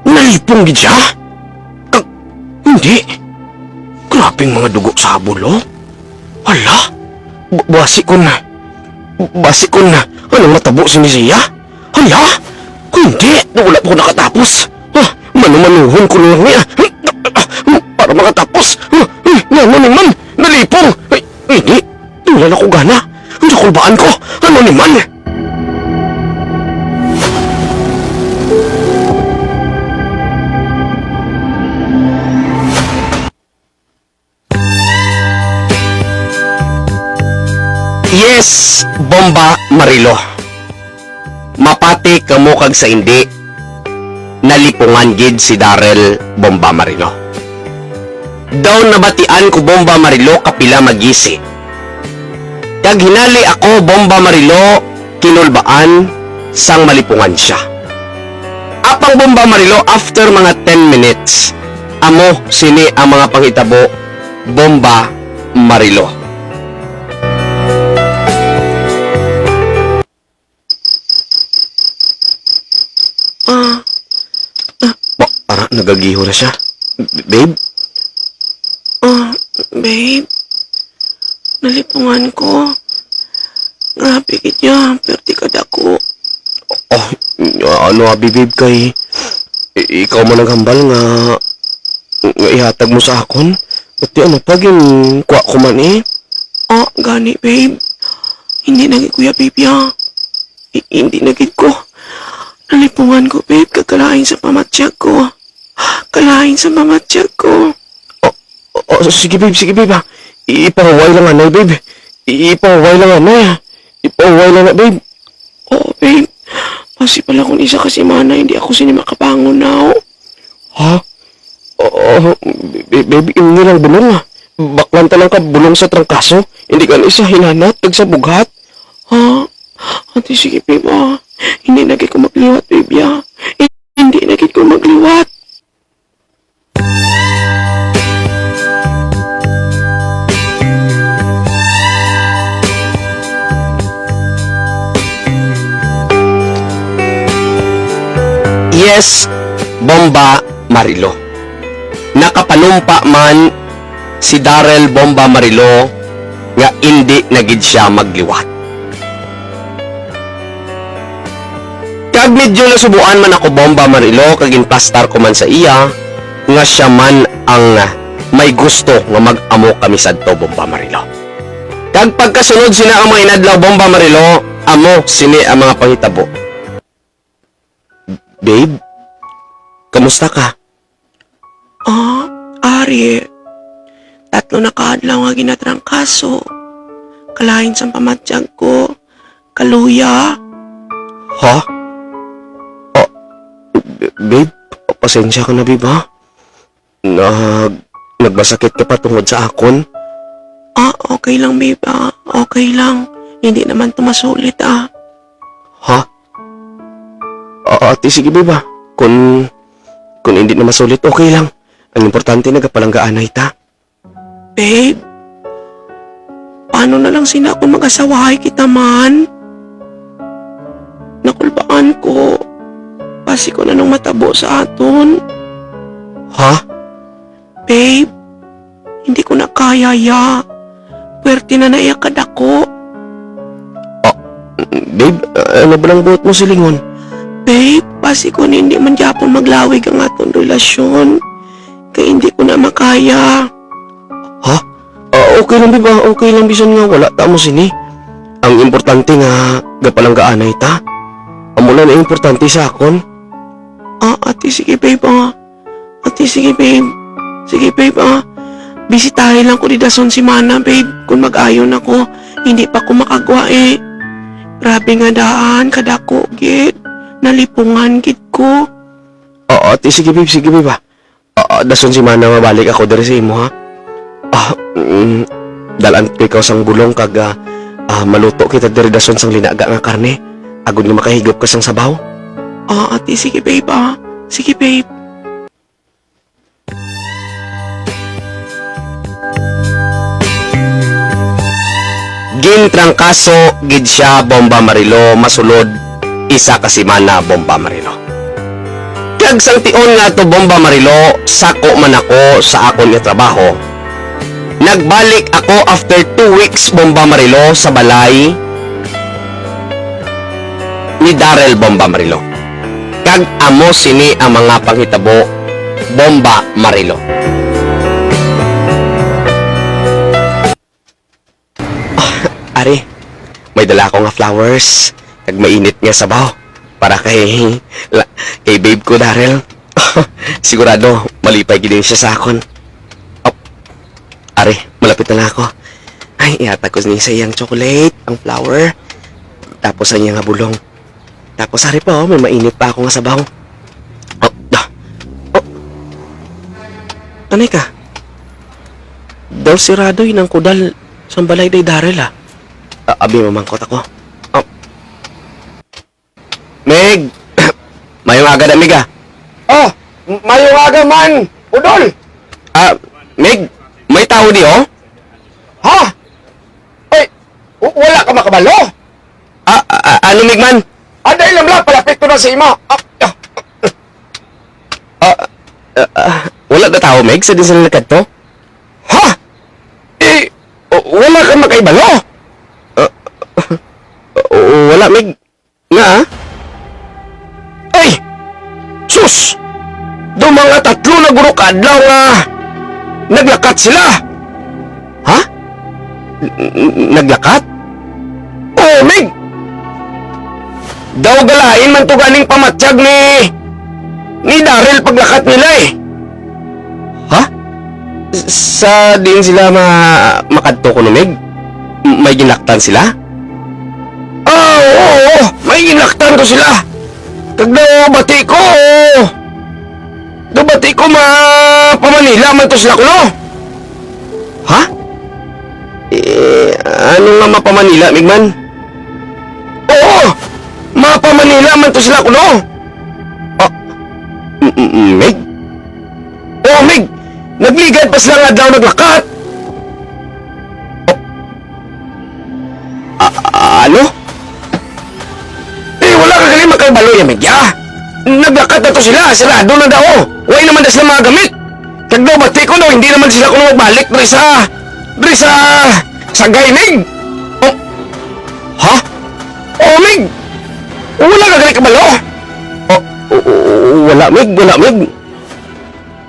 Nalipong gid siya. Kag, hindi. Grabing mga dugo sa habol, oh. Hala. B-, basi kon, basi kon, anong matabo sini siya? Hala. Hindi. Wala pa ko nakatapos. Ah, manumanuhon ko lang niya. Para makatapos. Ah, ah, ano naman? Nalipong. Ay, hindi. Wala na ko gana. Ang nakulbaan ko. Ano naman? Yes, Bomba Marilo. Mapati kamo kag sa indi, nalipungan gid si Daryl, Bomba Marilo. Daw nabatian ko, Bomba Marilo, kapila magisi. Kag hinali ako, Bomba Marilo, kinulbaan sang malipungan siya. Apang, Bomba Marilo, after mga ten minutes, amo sini ang mga panghitabo, Bomba Marilo. Ah, ah. Ba, ara, nagagiho na siya. B-, babe? Ah, babe. Nalipungan ko. Grabe gid niya, perti ka dako. Oh, ano, abi, babe, kay i-, ikaw man naghambal nga, nga ihatag mo sa akon. Pati ano pa, ginkuha ko man, eh. Ah, gani, babe. Hindi na gid, Kuya, babe, ah. I-, hindi na gid ko. Nalipungan ko, babe, kag kalain sa pamatyag ko. Kalain sa pamatyag ko. Oh, oh, oh, sige, babe, sige, babe, ah. I-, ipahuway lang anay, babe. I-, ipahuway lang anay, ah. Ipahuway lang na, babe. Oo, babe. Basi pala kung isa ka semana, hindi ako sini makabangon na, oh. Ha? Oo, ba-, ba-, babe, imni lang bulong, ah. Baklan ta lang ka bulong sa trangkaso. Hindi ka na isa hinanat, kag sa bughat. Ha? Ate, sige, babe, ah. Hindi na gid ko magliwat, babe, ah. Hindi na gid ko magliwat. Yes, Bomba Marilo. Nakapanumpa man si Daryl, Bomba Marilo, nga indi na gid sia magliwat. Kag medyo nasubuan man ako, Bomba Marilo, kag ginplastar ko man sa iya nga sia man ang may gusto nga mag-amo kami sadto, Bomba Marilo. Kag pagkasunod sina ang mga inadlaw, Bomba Marilo, amo sini ang mga panghitabo. Babe, kamusta ka? Ah, Ari, tatlo na ka adlaw nga ginatrangkaso. Kalain sang pamatyag ko. Kaluya. Ha? Ah, b-, babe, pasensya ka na, babe, ha? Nag-, nagmasakit ka pa tungod sa akon? Ah, okay lang, babe, ah. Okay lang. Hindi naman to masulit, ah. Ha? Ah, ate, sige, babe, ah. Kung, kung hindi na masulit, okay lang. Ang importante, nagapalanggaanay ta. Babe, paano na lang sina kung mag-asawahay kita man? Nakulbaan ko, basi kon anong matabo sa aton. Ha? Babe, hindi ko na kaya, ya. Puwerte na na iya kadako. Ah, babe, ano ba lang buot mo silingon? Babe, basi kon hindi man gyapon maglawig ang aton relasyon, kay hindi ko na makaya. Ha? Ah, okay lang, babe, ah. Okay lang bisan nga wala ta mo sini. Ang importante nga gapalanggaanay ta. Amo na ang importante sa akon. Ah, ate, sige, babe, ah. Ate, sige, babe. Sige, babe, ah. Bisitahi lang ko di dason si Mana, babe. Kung mag-ayo na ko, hindi pa ko makagwa, eh. Grabe nga daan, kadako, gid. Nalipungan, gid ko. Oo, ate, sige, babe, sige, babe, ah. Ah, dason si Mana mabalik ako diri sa imo, ha? Ah, mm, dalan ko ikaw sang bulong kag, ah, ah, maluto kita diri dason sang linaga nga karne, agod nga makahigop ka sang sabaw. Ah, ate, sige, babe, ah. Sige, babe. Gintrangkaso gid sia, Bomba Marilo, masulod isa ka semana, Bomba Marilo. Kag sang tion nga ato, Bomba Marilo, sako man ako sa akon nga trabaho. Nagbalik ako after two weeks, Bomba Marilo, sa balay ni Daryl, Bomba Marilo. Kag amo sini ang mga panghitabo, Bomba Marilo. Ah, ari, may dala ako nga flowers, kag mainit nga sabaw para kay, la-, kay babe ko, Daryl. Sigurado malipay gid siya sa akon. Oh, ari, malapit na lang ako. Ay, ihatag ko ni sa iyang chocolate, ang flower, tapos ang iyang bulong. Tapos ari pa, oh, may mainit pa ako nga sabaw. Oh, ah. Oh. Anay ka? Daw sirado yun ang kudal sa balay day Daryl, ah. Ah, abi, mamangkot ako. Oh. Mig! Mayong aga na, Mig, ah. Oh, m-, mayong aga man, Udol. Ah, Mig, may tao di, oh? Ha? Ay, w-, wala ka makabalo? Ah, ah, ah, ano, Mig man? Aday lang la, palapit ko na sa imo. Ah, ah, ah, ah, ah, wala na tao, Mig, sa diin sila nagkadto? Ha? Eh, w-, wala ka makahibalo? Ah, w-, wala, Mig. Nga? Ay! Sus! Daw mga tatlo na guro ka adlaw nga naglakat sila. Ha? N-, n-, naglakat? Oo, Mig! Daw galain man to ganing pamatyag ni, ni Daryl paglakat nila, eh. Ha? S-, sa diin sila ma-, makadto kuno, Mig? M-, may ginlaktan sila? Ah, oo, oo. May ginlaktan to sila. Kag daw bati ko, daw bati ko ma-, pa-Manila man to sila kuno. Ha? Eh, ano nga mapa-Manila, Mig man? Oo, mapa-Manila man to sila kuno. Ah, m-, m-, Mig? Oo, Mig. Nagligad pa sila nga adlaw naglakat. Ah, ah, ano? Eh, wala ka gali makabalo ya, Mig, ya. Naglakat na to sila, sirado na daw. Way naman na sila mga gamit. Kag daw bati ko, no, hindi naman sila kuno magbalik diri sa, diri sa Sagay, Mig. Oh. Ha? Oh, Mig. Wala ka gali kabalo? Oh, oh, oh, wala, Mig, wala, Mig.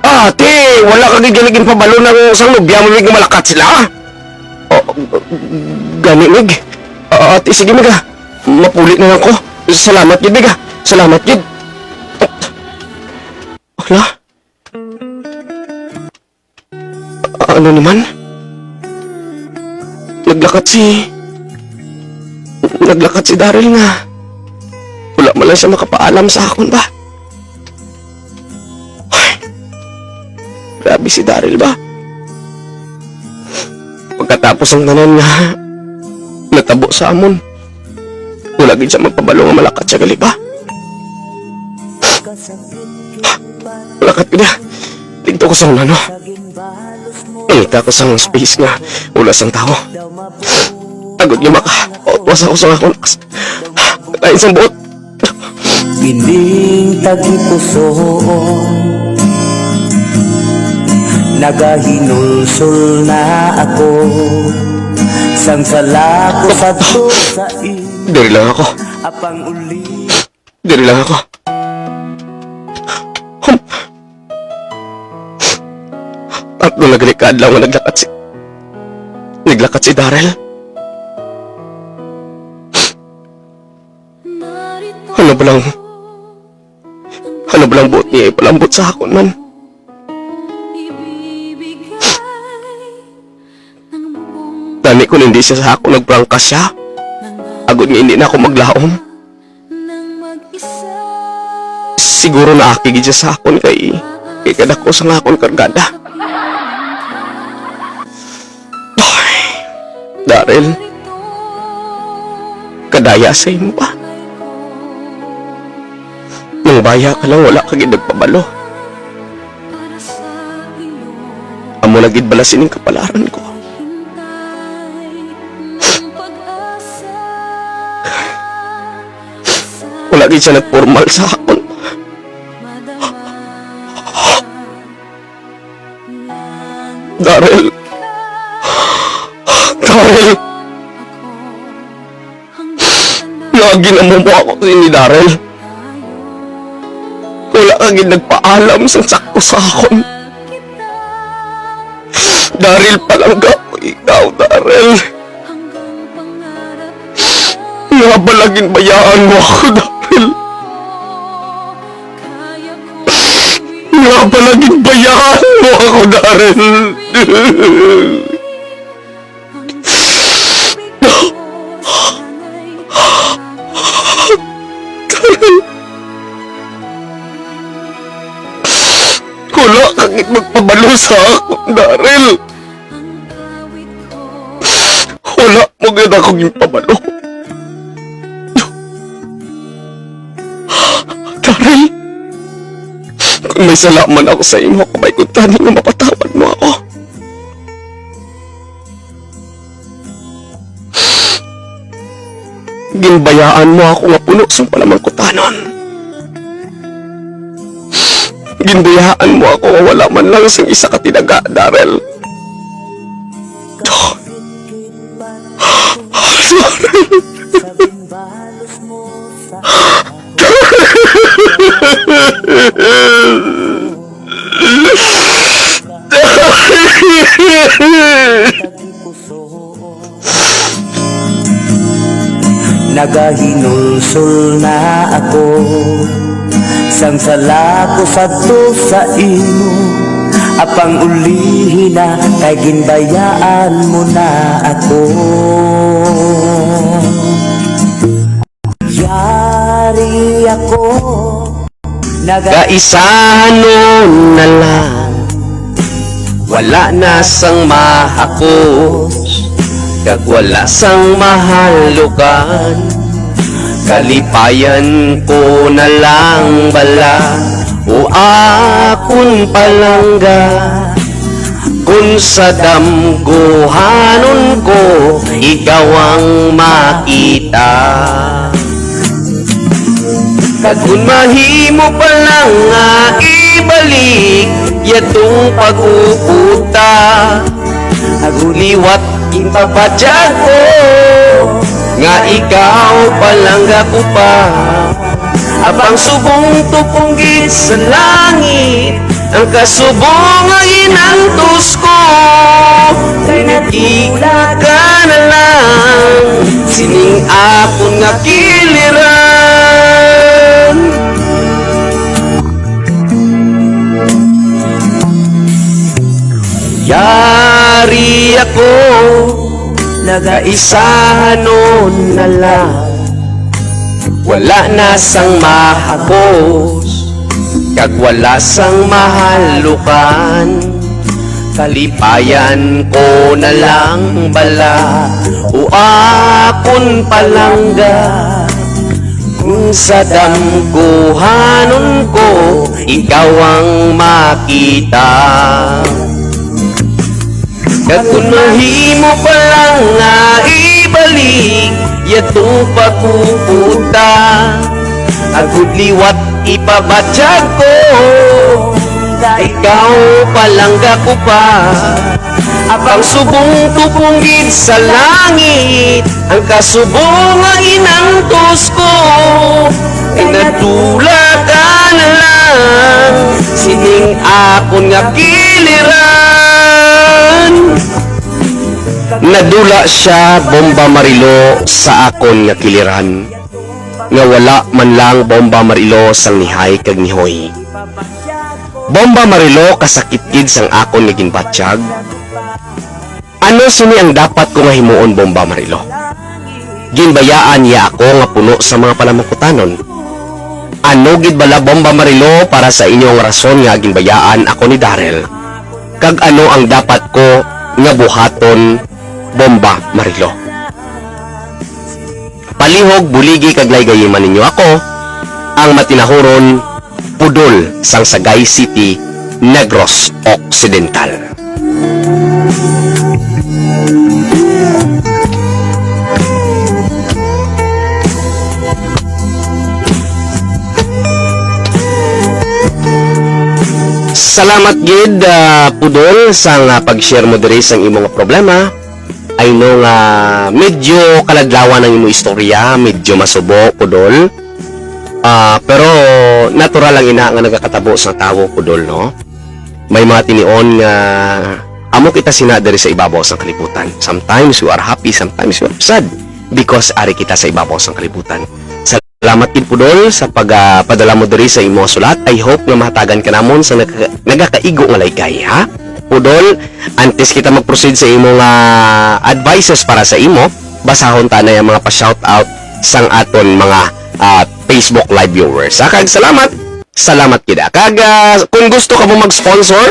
Ah, ate, wala ka gid gali ginpabalo nang sang nobya mo, Mig, nga malakat sila? Oh, gani, Mig. Ah, ate, sige, Mig, ah. Mapuli na lang ko. Salamat gid, Mig, ah. Salamat gid. Hala? Ano naman? Naglakat si, naglakat si Daryl nga wala man lang siya makapaalam sa akon ba? Ay, grabe si Daryl ba? Pagkatapos ang tanan nga natabo sa amon, wala gid siya magpabalo nga malakat siya gali ba? Malakat ko niya. Dito ko sa una, no? Nangita ko sang space nga wala sang tawo. Agod nga makautwas ako sa akon ex. Lain sang buot. Ining tagipusoon, nagahinulsol na ako. Sang sala ko sadto sa imo. Diri lang ako. Apang uli. Diri lang ako. Hum. Tatlo na gani ka adlaw nga naglakat si, naglakat si Daryl. Ano ba lang, ano ba lang buot niya ipalambot sa akon man? Gani kon hindi siya sa akon nagprangka siya, agod nga hindi na ako maglaom. Siguro naaki gid siya sa akon kay, kay kadako sang akon kargada. Ay, Daryl, kadaya sa imo ba? Nang baya ka lang, wala ka gid nagpabalo. Amo na gid bala sining kapalaran ko. Wala gid siya nagpormal sa akon. Daryl. Daryl. Nga ginamo mo ako ni Daryl. Wala ka gid nagpaalam sang sakto sa akon. Daryl, palangga ko ikaw, Daryl. Nga bala ginbayaan mo ako, Daryl. Nga bala ginbayaan mo ako, Daryl. Wala ka gid magpabalo sa akon, Daryl. Wala mo gid ako ginpabalo. Daryl, kung may sala man ako sa imo, kabay ko tani nga mapatawad mo ako. Ginbayaan mo ako nga puno sang palamangkutanon. Ginbayaan mo ako nga wala man lang sang isa ka tinaga, Daryl. Nagahinulsol na ako sang sala ko sadto sa imo, apang ulihi na kay ginbayaan mo na ako. Yari ako. Naga- Kaisahanon na lang, wala na sang mahakos, kag wala sang mahalukan. Kalipayan ko na lang bala, o akon palangga. Kon sa damgohanon ko, ikaw ang makita. Kag kon mahimo pa lang nga ibalik yadtong pag-upo ta, liwat ginpapatyag ko nga ikaw palangga ko pa. Apang subong tupong gid sa langit ang kasubong nga ginantos ko, kay nagkita ka na lang sining akon nga kiliran. Yari ako, nagaisahanon na lang. Wala na sang mahakos, kag wala sang mahalukan. Kalipayan ko na lang bala, o akon palangga. Kung sa damgohanon ko, ikaw ang makita. Kung mahimo pa lang nga ibalik, yadto pa ko puta. Agud liwat ipabatyag ko, ikaw palangga ko pa. Ang subong tupong gid sa langit, ang kasubong nga inantos ko. Kay nadula ka na lang sining akon nga kiliran. Nadula siya, Bomba Marilo, sa akon nga kiliran, nga wala man lang, Bomba Marilo, sang nihay kag nihoy. Bomba Marilo, kasakit gid sang akon nga ginbatyag. Ano sini ang dapat ko nga himuon, Bomba Marilo? Ginbayaan niya ako nga puno sa mga panamangkutanon. Ano gid bala, Bomba Marilo, para sa inyo ang rason nga ginbayaan ako ni Daryl? Kag ano ang dapat ko nga buhaton, Bomba Marilo? Palihog, buligi, kag laygayiman ninyo ako, ang matinahuron Pudol sang Sagay City, Negros Occidental. Salamat gid, ah, Pudol, sang, ah, pag-share mo diri sang imo nga problema. I know nga medyo kaladlawan ang imo istorya, medyo masubo, Pudol. Ah, pero natural lang ina nga nagakatabo sa tawo, Pudol, no? May mga tinion nga amo kita sina diri sa ibabaw sang kalibutan. Sometimes we are happy, sometimes we are sad because ari kita sa ibabaw sang kalibutan. Salamat gid, Pudol, sa pag, ah, padala mo diri sa imo sulat. I hope nga mahatagan ka namon sa nagka-, nagakaigo nga laygay, ha? Pudol, antes kita mag-proceed sa imo nga advices para sa imo, basahon ta na yung mga pa-shoutout sang aton mga, ah, Facebook Live viewers. Ha? Kag salamat, salamat gid, ah. Kag, ah, kung gusto ka mo mag-sponsor,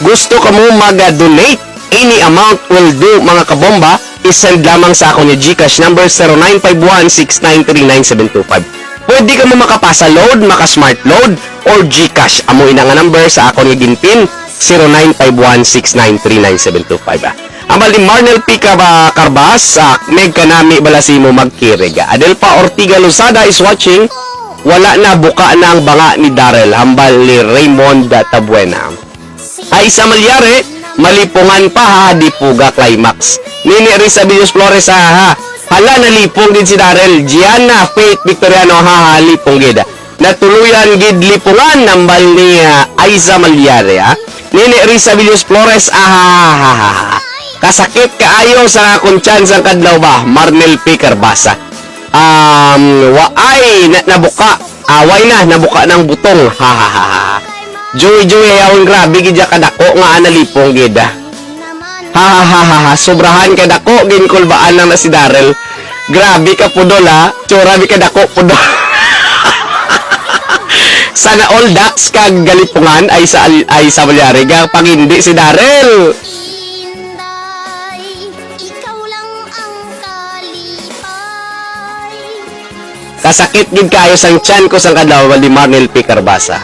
gusto ka mo mag-donate, any amount will do, mga kabomba, i-send lamang sa akon yung GCash number, zero nine five one six nine three nine seven two five. Pwede ka mo makapasa load, maka-smart load, or GCash. Amo ina nga number sa akon nga ginpin, zero nine five one six nine three nine seven two five, ah. Hambal ni Marnel P. Caba-, Carbas, ah, "Meg kanami bala si mo magkirig." Adelpa Ortiga Lozada is watching, "Wala na, buka na ang banga ni Daryl," hambal ni Raymond Tabuena. Aisa Malyari, "Malipungan pa ha, di puga climax." Nini Risa Villos Flores, ha, ha. "Hala, nalipong gid si Daryl." Gianna Faith Victoriano, ha, ha, lipong gid. "Natuluyan gid lipungan," hambal ni, ah, Aisa Malyari, ha. Nini Risa Villos Flores, ah, ha, ha, ha, ha, ha. "Kasakit kaayo sa akon tiyan sang kadlaw ba?" Marnel P. Carbasa. Um, waay na, nabuka. Away na, nabuka ng butong. Ha, ha, ha, ha. Joy, Joy, ayawon, grabe gid ya kadako nga analipong gid. Ha, ha, ha, ha, ha. Sobrahan kadako, ginkulbaan lang na si Daryl. Grabe ka, Pudol, ha. Tsura, bi kadako, Pudol. Sana all, Dax, kag galipungan ay sa, ay sa Malyari, ga pangindi si Daryl. Inday, ikaw lang ang kalipay. Kasakit gid kaayo sang tiyan ko sang kadlaw, ni Marnel P. Carbasa.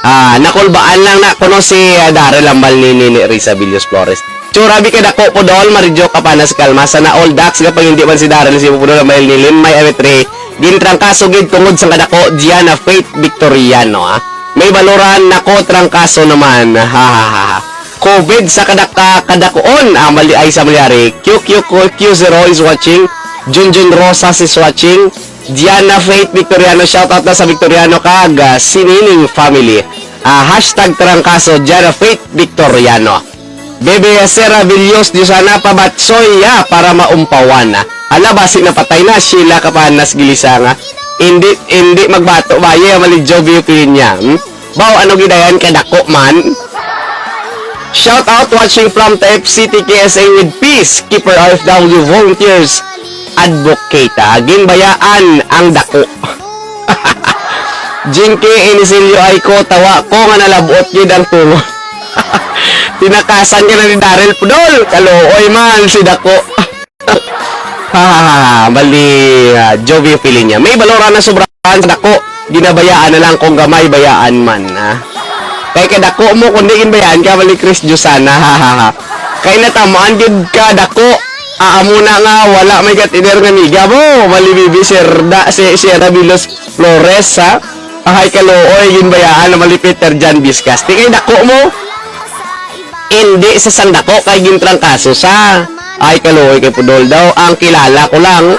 Ah, nakulbaan lang na kuno si, ah, Daryl, hambal ni, ni, ni Risa Villos Flores. Tsura, bi kadako, Pudol, Maridjo, kapanas kalma. Sana all, Dax, gapangindi man si Daryl, si Pudol, hambal ni Lin, may awit re. Gintrangkaso gid tungod sang kadako, Gianna Faith Victoriano, ah. May baloran nako, trangkaso naman. Ha, ha, ha, ha. COVID sa kadaka-, kadakuon, ah, mali ay sa Malyari. Q Q Q zero is watching. Junjun Rosas is watching. Diana Faith Victoriano, shout out na sa Victoriano kag, ah, Sinining family. Ah, hashtag Trangkaso, Diana Faith Victoriano. Bebe Sera Villos, Diosana pabatsoy ya para maumpawan. Ala, basi napatay na, Sheila Kapanas Gilisanga. Hindi, hindi magbato, baye, mali Jovi Piña. Hmm? Baw, ano gidayan ka dako man? Shout out watching from Taif City, K S A with Peace Keeper R F W Volunteers Advocate. Ah, ginbayaan ang dako. Jinky Inisilio ay ko, tawa ko nga nalabot gid ang tungo. Tinakasan ka na ni Daryl Pudol. Kaluoy man si dako. Ha, ha, ha, ha. Bali, ah, Jovi Pilinya. May balora na sobrahan sa dako. Ginabayaan na lang kung gamay bayaan man, ha? Kay kadako mo, kundi ginbayaan ka, bali Chris Diosana, ha, ha, ha. Kay natamaan gid ka dako. Ah, amo na nga, wala may gat-iner nga miga mo. Bali, bibi, Sierra, si Sierra Vilos Flores, ha? Ahay kaluoy, ginbayaan na bali Peter Jan Biscas. Di kay dako mo. Hindi sa sang dako, kay gintrangkaso sa. Ay, kaluoy kay Pudol daw. Ang kilala ko lang.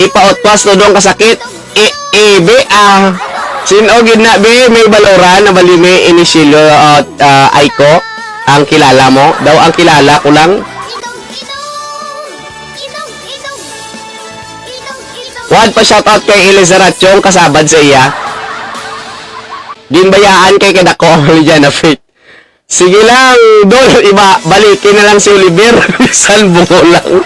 Ipautwas to dong kasakit. I, ibi, ah. Sin-o gid na, be, may baloran na bali may inisyelo at, ah, Aiko. Ang kilala mo? Daw ang kilala ko lang. Wad pa shoutout kay Elizarachong kasabad sa iya. Ginbayaan kay kadako ang Lidiana Faith. Sige lang, Dol, iba, balikin na lang si Oliver. Bisan bungol lang.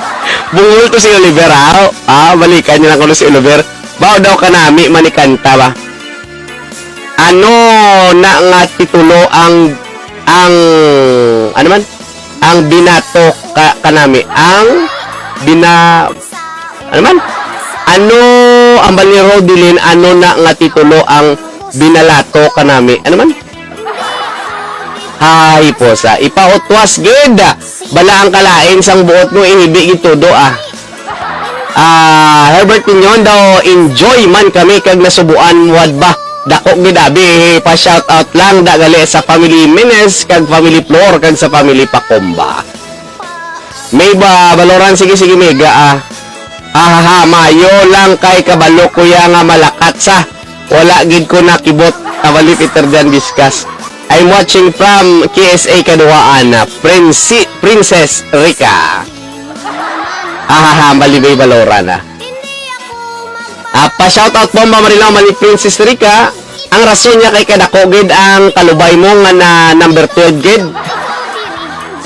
Bungol to si Oliver, ha? Ah, balikan niya lang kuno si Oliver. Bao daw kanami manikanta ba? Ano na nga titulo ang, ang, ano man? Ang binato ka, kanami? Ang bina, ano man? Ano ang bali ni Rodilin? Ano na nga titulo ang binalato kanami? Ano man? Hay, pusa. Ipautwas gid. Bala ang kalain sang buot mo, ihibi gid todo, ah. Ah, Herbert Pinyon daw, enjoy man kami kag nasubuan mo wad ba? Dako gid abi, pa shout out lang da gali sa family Jimenez kag family Flor kag sa family Pakomba. May ba, Baloran? Sige, sige, Mega, ah. Ahaha, mayo lang kay kabalo ko ya nga malakat sa. Wala gid ko nakibot. Kabali Peter Jan Viscas. I'm watching from K S A Kaduhaan, ah, Prince-, Princess Rica. Ahaha, malibay Baloran, ah. Ah, pa-shoutout po, Ma'am Marilao, mali Princess Rica. Ang rason niya kay kadako gid ang kalubay mo nga na number twelve gid.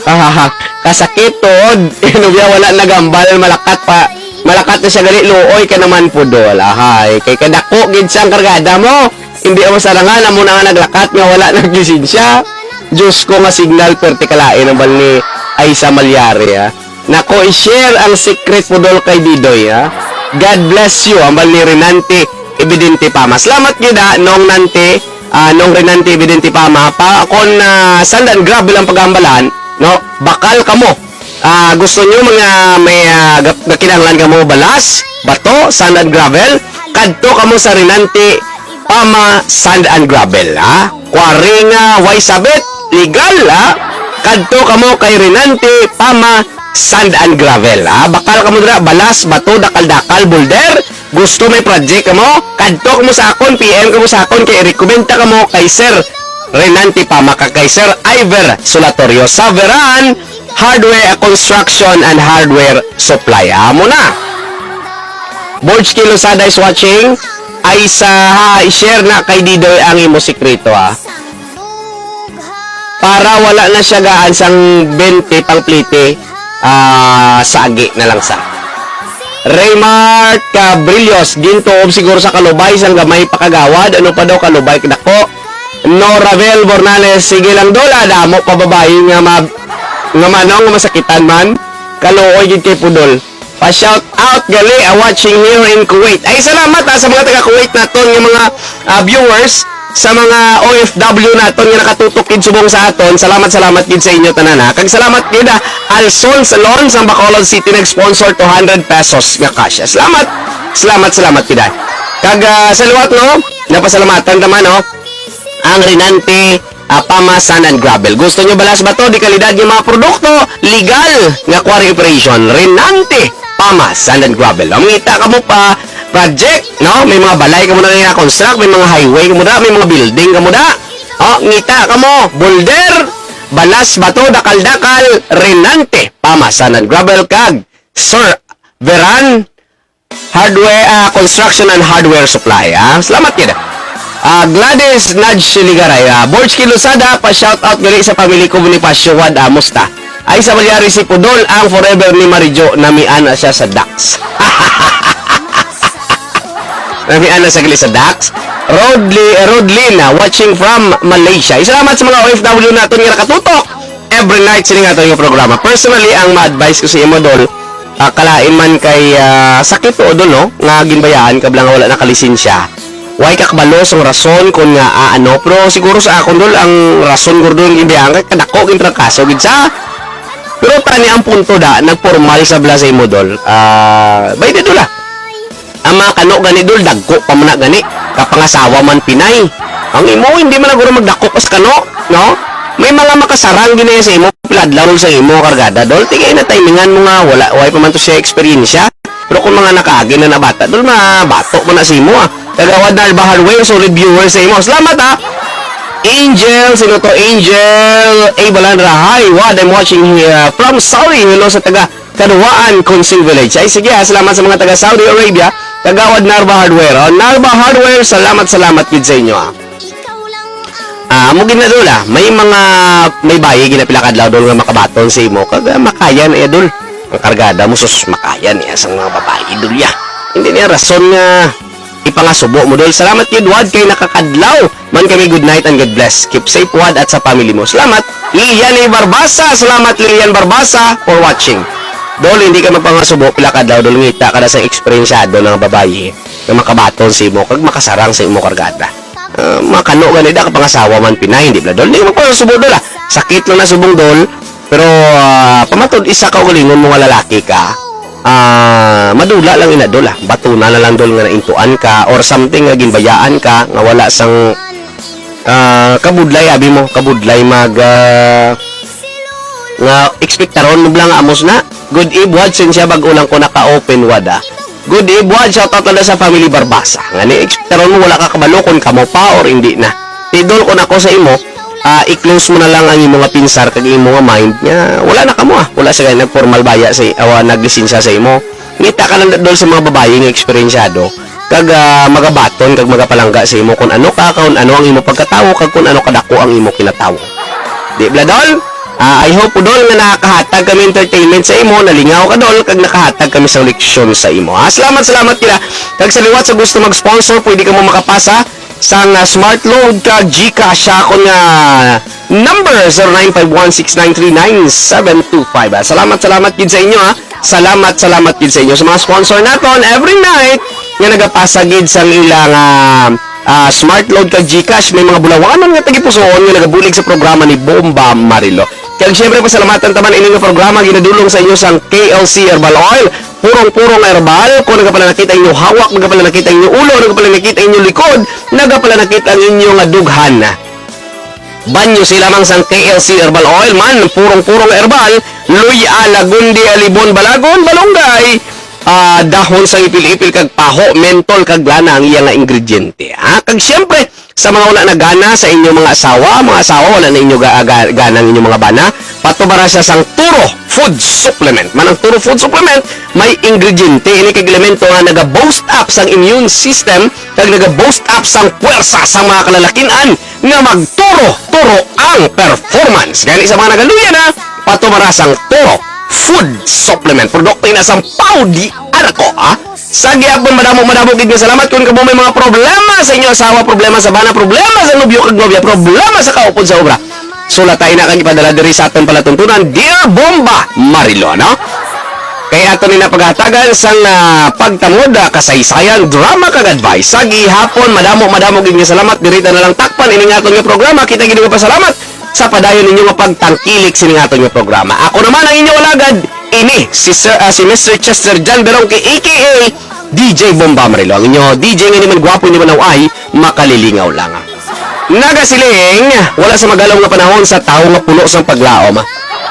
Ahaha, kasakit tuod. Inubya wala nagambal, malakat pa. Malakat na siya gali, luoy ka naman pudol. Ahay, kay kadako gid sang kargada mo. Hindi mo sarangan, amo na nga naglakat nga wala naglisensya. Diyos ko nga signal, perte kalain ang bal ni Aisa Malyari, ha. Nako, i-share ang secret pudol kay Didoy, ha. God bless you, ang bal ni Renante Evidente Pama. Salamat gid, ha, Nong Nante, ah, Nong Renante Evidente Pama. Pa, kung, ah, sand and gravel ang pag-aambalan, no, bakal kamo. Ah, gusto nyo mga may, ah, gap-, nakinahanglan kamo balas, bato, sand and gravel, kadto kamo sa Renante Pama Sand and Gravel, ha? Quarry nga way sabit, legal, ha? Kadto kamo kay Renante Pama Sand and Gravel, ha? Bakal kamo dira, balas, bato, dakal-dakal, boulder. Gusto may project kamo? Kadto kamo sa akon, P M kamo sa akon, kay rekomenda kamo kay Sir Renante Pama kag kay Sir Iver Solatorio sa Veran Hardware, Construction and Hardware Supply. Amo na. Borge Kilosada is watching. Ay sa, ha, i-share na kay Didoy ang imo sikreto, ha. Para wala na siya gaan sang bente pang plite, ah, sa agi na lang sa. Raymart Cabrillos, gintuob siguro sa kalubay sang gamay pa kagawad, ano pa daw kalubay dako. Noravel Bornales, sige lang Dol, ah, damo pa babayi nga ma-, nga manong nga masakitan man. Kaluoy gid kay pudol. Pa-shout out gali, ah, watching here in Kuwait. Ay, salamat, ah, sa mga taga Kuwait naton nga mga, ah, viewers, sa mga O F W naton nga nakatutok gid subong sa aton. Salamat, salamat gid sa inyo tanan, ha. Kag salamat gid, ah, Alson Salon sa Bacolod City nag-sponsor two hundred pesos nga cash. Salamat. Salamat, salamat gid, ah. Kag, ah, sa liwat, no, napasalamatan ta man, no, ang Renante, ah, Pama Sand and Gravel. Gusto nyo balas bato, de kalidad nga mga produkto, legal nga quarry operation. Renante Pama Sand and Gravel. Mangita kamo pa project, no? May mga balay kamo na nga construct, may mga highway kamo da, may mga building kamo da. Oh, ngita kamo, boulder, balas bato, dakal-dakal, Renante Pama Sand and Gravel kag Sir Veran Hardware, ah, Construction and Hardware Supply, ah. Salamat gid. Ah, Gladys Nudge Ligaray, ah, Borge Kilosada, pa-shout out gali sa pamilya ko, Bonifacio Wad, ah, musta? Ay, sa Malyari si Pudol, ang forever ni Marijo, namian na siya sa Dax. Namian na siya gali sa Dax. Rodli-, Rodlin, ah, watching from Malaysia. Salamat sa mga O F W naton nga nakatutok every night sini nga aton nga programa. Personally, ang ma-advise ko sa imo, Dol, ah, kalain man kay, ah, sakit tuod, no, nga ginbayaan ka bala nga wala nakalisensya. Way ka kabalo sang rason kon nga, ah, ano, pero siguro sa akon, dol, ang rason guro, dol, ang ginbiyahan kay kadako gid trangkaso gid sa. Pero tani ang punto da, nagpormal sa bala sa imo, dol. Ah, bay di, dol, ah. Ang mga kano gani, dol, dagko pa man na gani. Kapangasawa man, Pinay. Ang imo, hindi man na guro magdako ka sa kano, no? May mga makasarang gid na sa imo, pila adlaw sa imo kargada, dol. Tigay na timingan mo nga, wala, way pa man to siya eksperyensya. Pero kung mga nakaagi na na bata, dol, mabato man na sa imo, ah. Kagawad Narva Hardware, solid viewer sa imo. Salamat, ha. Angel, sino to? Angel A. Balandra. Hi, Wad, I'm watching here from Saudi. Hello sa taga Kaduwaan, Consing Village. Ay, sige, ha. Salamat sa mga taga Saudi Arabia. Kagawad Narva Hardware. Oh, Narva Hardware, salamat, salamat gid sa inyo, ha. Ah, amo gid na, dol, ah. May mga, may bayi gid na pila ka adlaw, dol, nga makabaton sa imo. Kag, ah, makaya na iya, dol. Ang kargada mo, sus, makaya niya sang mga babayi, dol, ya. Hindi niya rason nga ipangasubo mo, dol. Salamat gid, Wad, kay nakakadlaw man kami. Good night and God bless. Keep safe, Wad, at sa family mo. Salamat, Lilian A. Barbasa. Salamat, Lilian Barbasa, for watching. Dol, hindi ka magpangasubo, pila ka adlaw, dol, ngita ka na sa eksperensyado nga babayi nga makabaton sa imo, kag makasarang sa imo kargada. Ah, mga kano gani da, kapangasawa man, Pinay, hindi bala, dol. Di magpasubo, dol, ah. Sakit lang na subong, dol. Pero, ah, pamatod, isa ka ugalingon mo nga lalaki ka. Ah, madula lang ina, dol, ah. Batuna na lang, dol, nga naintuan ka or something nga ginbayaan ka nga wala sang, ah, kabudlay, abi mo, kabudlay mag, ah, nga ekspektaron mo bala nga amos na. Good eve, Wad, sinsya, bag-o lang ko naka-open, Wad, ah. Good eve, Wad, shout out lang sa family Barbasa. Nga ni, ekspektaron mo, wala ka kabalo kung kamo pa or hindi na. Tidol ko na ko sa imo, ah, i-close mo na lang ang imo nga pinsar kag imo nga mind nga wala na kamo, ah. Wala sa nagformal baya sa, awa, naglisensya sa imo. Ngita ka lang, dol, sa mga babayi nga eksperensyado kag, ah, magabaton kag magapalangga sa imo kung ano ka, kung ano ang imo pagkatawo, kag kung ano kadako ang imo kinatawo. Di bala, dol? Ah, I hope, dol, nga nakahatag kami entertainment sa imo, nalingaw ka, dol, kag nakahatag kami sang leksyon sa imo. Ah, salamat, salamat kila. Kag sa liwat sa gusto mag-sponsor, pwede ka mo makapasa sang, ah, Smart Load kag GCash sa akon nga number, zero nine five one six nine three nine seven two five. Ah, salamat, salamat gid sa inyo, ha. Salamat, salamat gid sa inyo. Sa mga sponsor naton, every night, nga nagapasa gid sang ilang, ah, ah, Smart Load kag GCash, may mga bulawanon nga tagipusoon nga nagabulig sa programa ni Bomba Marilo. Kag siyempre, pasalamatan ta man ini nga programa ginadulong sa inyo sang K L C Herbal Oil, purong-purong herbal, kung nagapalanakit ang inyo hawak, nagapalanakit ang inyo ulo, nagapalanakit ang inyo likod, nagapalanakit ang inyo nga dughan. Banyo sa lamang sang K L C Herbal Oil man, purong-purong herbal, luy-a, lagundi, alibon, balagon, balunggay, ah, dahon sang ipil-ipil kag paho, mentol kag lana ang iya nga ingrediente. Ha? Kag siyempre, sa mga wala na gana sa inyong mga asawa, mga asawa, wala na inyo ga-, ga-, gana ang inyong mga bana, patubara siya sang Turo Food Supplement. Man ang Turo Food Supplement, may ingrediente ini kag elemento nga naga-boost up sang immune system kag naga-boost up sang puwersa sang mga kalalakin-an nga magturo-turo ang performance. Gani sa mga nagaluya na, patubara sang Turo Food Supplement. Produkto ina sang Pau di Arco, ha? Sa gihapon, madamo, madamo gid nga salamat. Kung kamo may mga problema sa inyo asawa, problema sa bana, problema sa nobyo kag nobya, problema sa kaupod sa obra, sulatay na kag ipadala diri sa aton palatuntunan, Dear Bomba Marilo, no? Kay ato ni na paghatagan sang, ah, pagtamod, ah, kasaysayan, drama kag advice. Sa gihapon, madamo, madamo gid nga salamat. Diri ta na lang takpan ining aton nga programa. Kita gid nga pasalamat sa padayon ninyo nga pagtangkilik sining aton nga programa. Ako naman ang inyo alagad, ini si Sir, ah, si Mister Chester John Berongki, A K A D J Bomba Marilo. Ang inyo D J nga hindi man gwapo, hindi man away, makalilingaw lang. Nagasiling, wala sa magalom nga panahon sa tawo nga puno sang paglaom.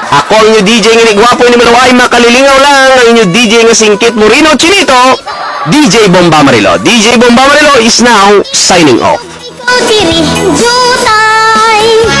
Ako ang inyo D J nga hindi gwapo, hindi man away, makalilingaw lang. Ang inyo D J nga singkit, moreno, chinito, D J Bomba Marilo. D J Bomba Marilo is now signing off. Ikaw diri, jutay.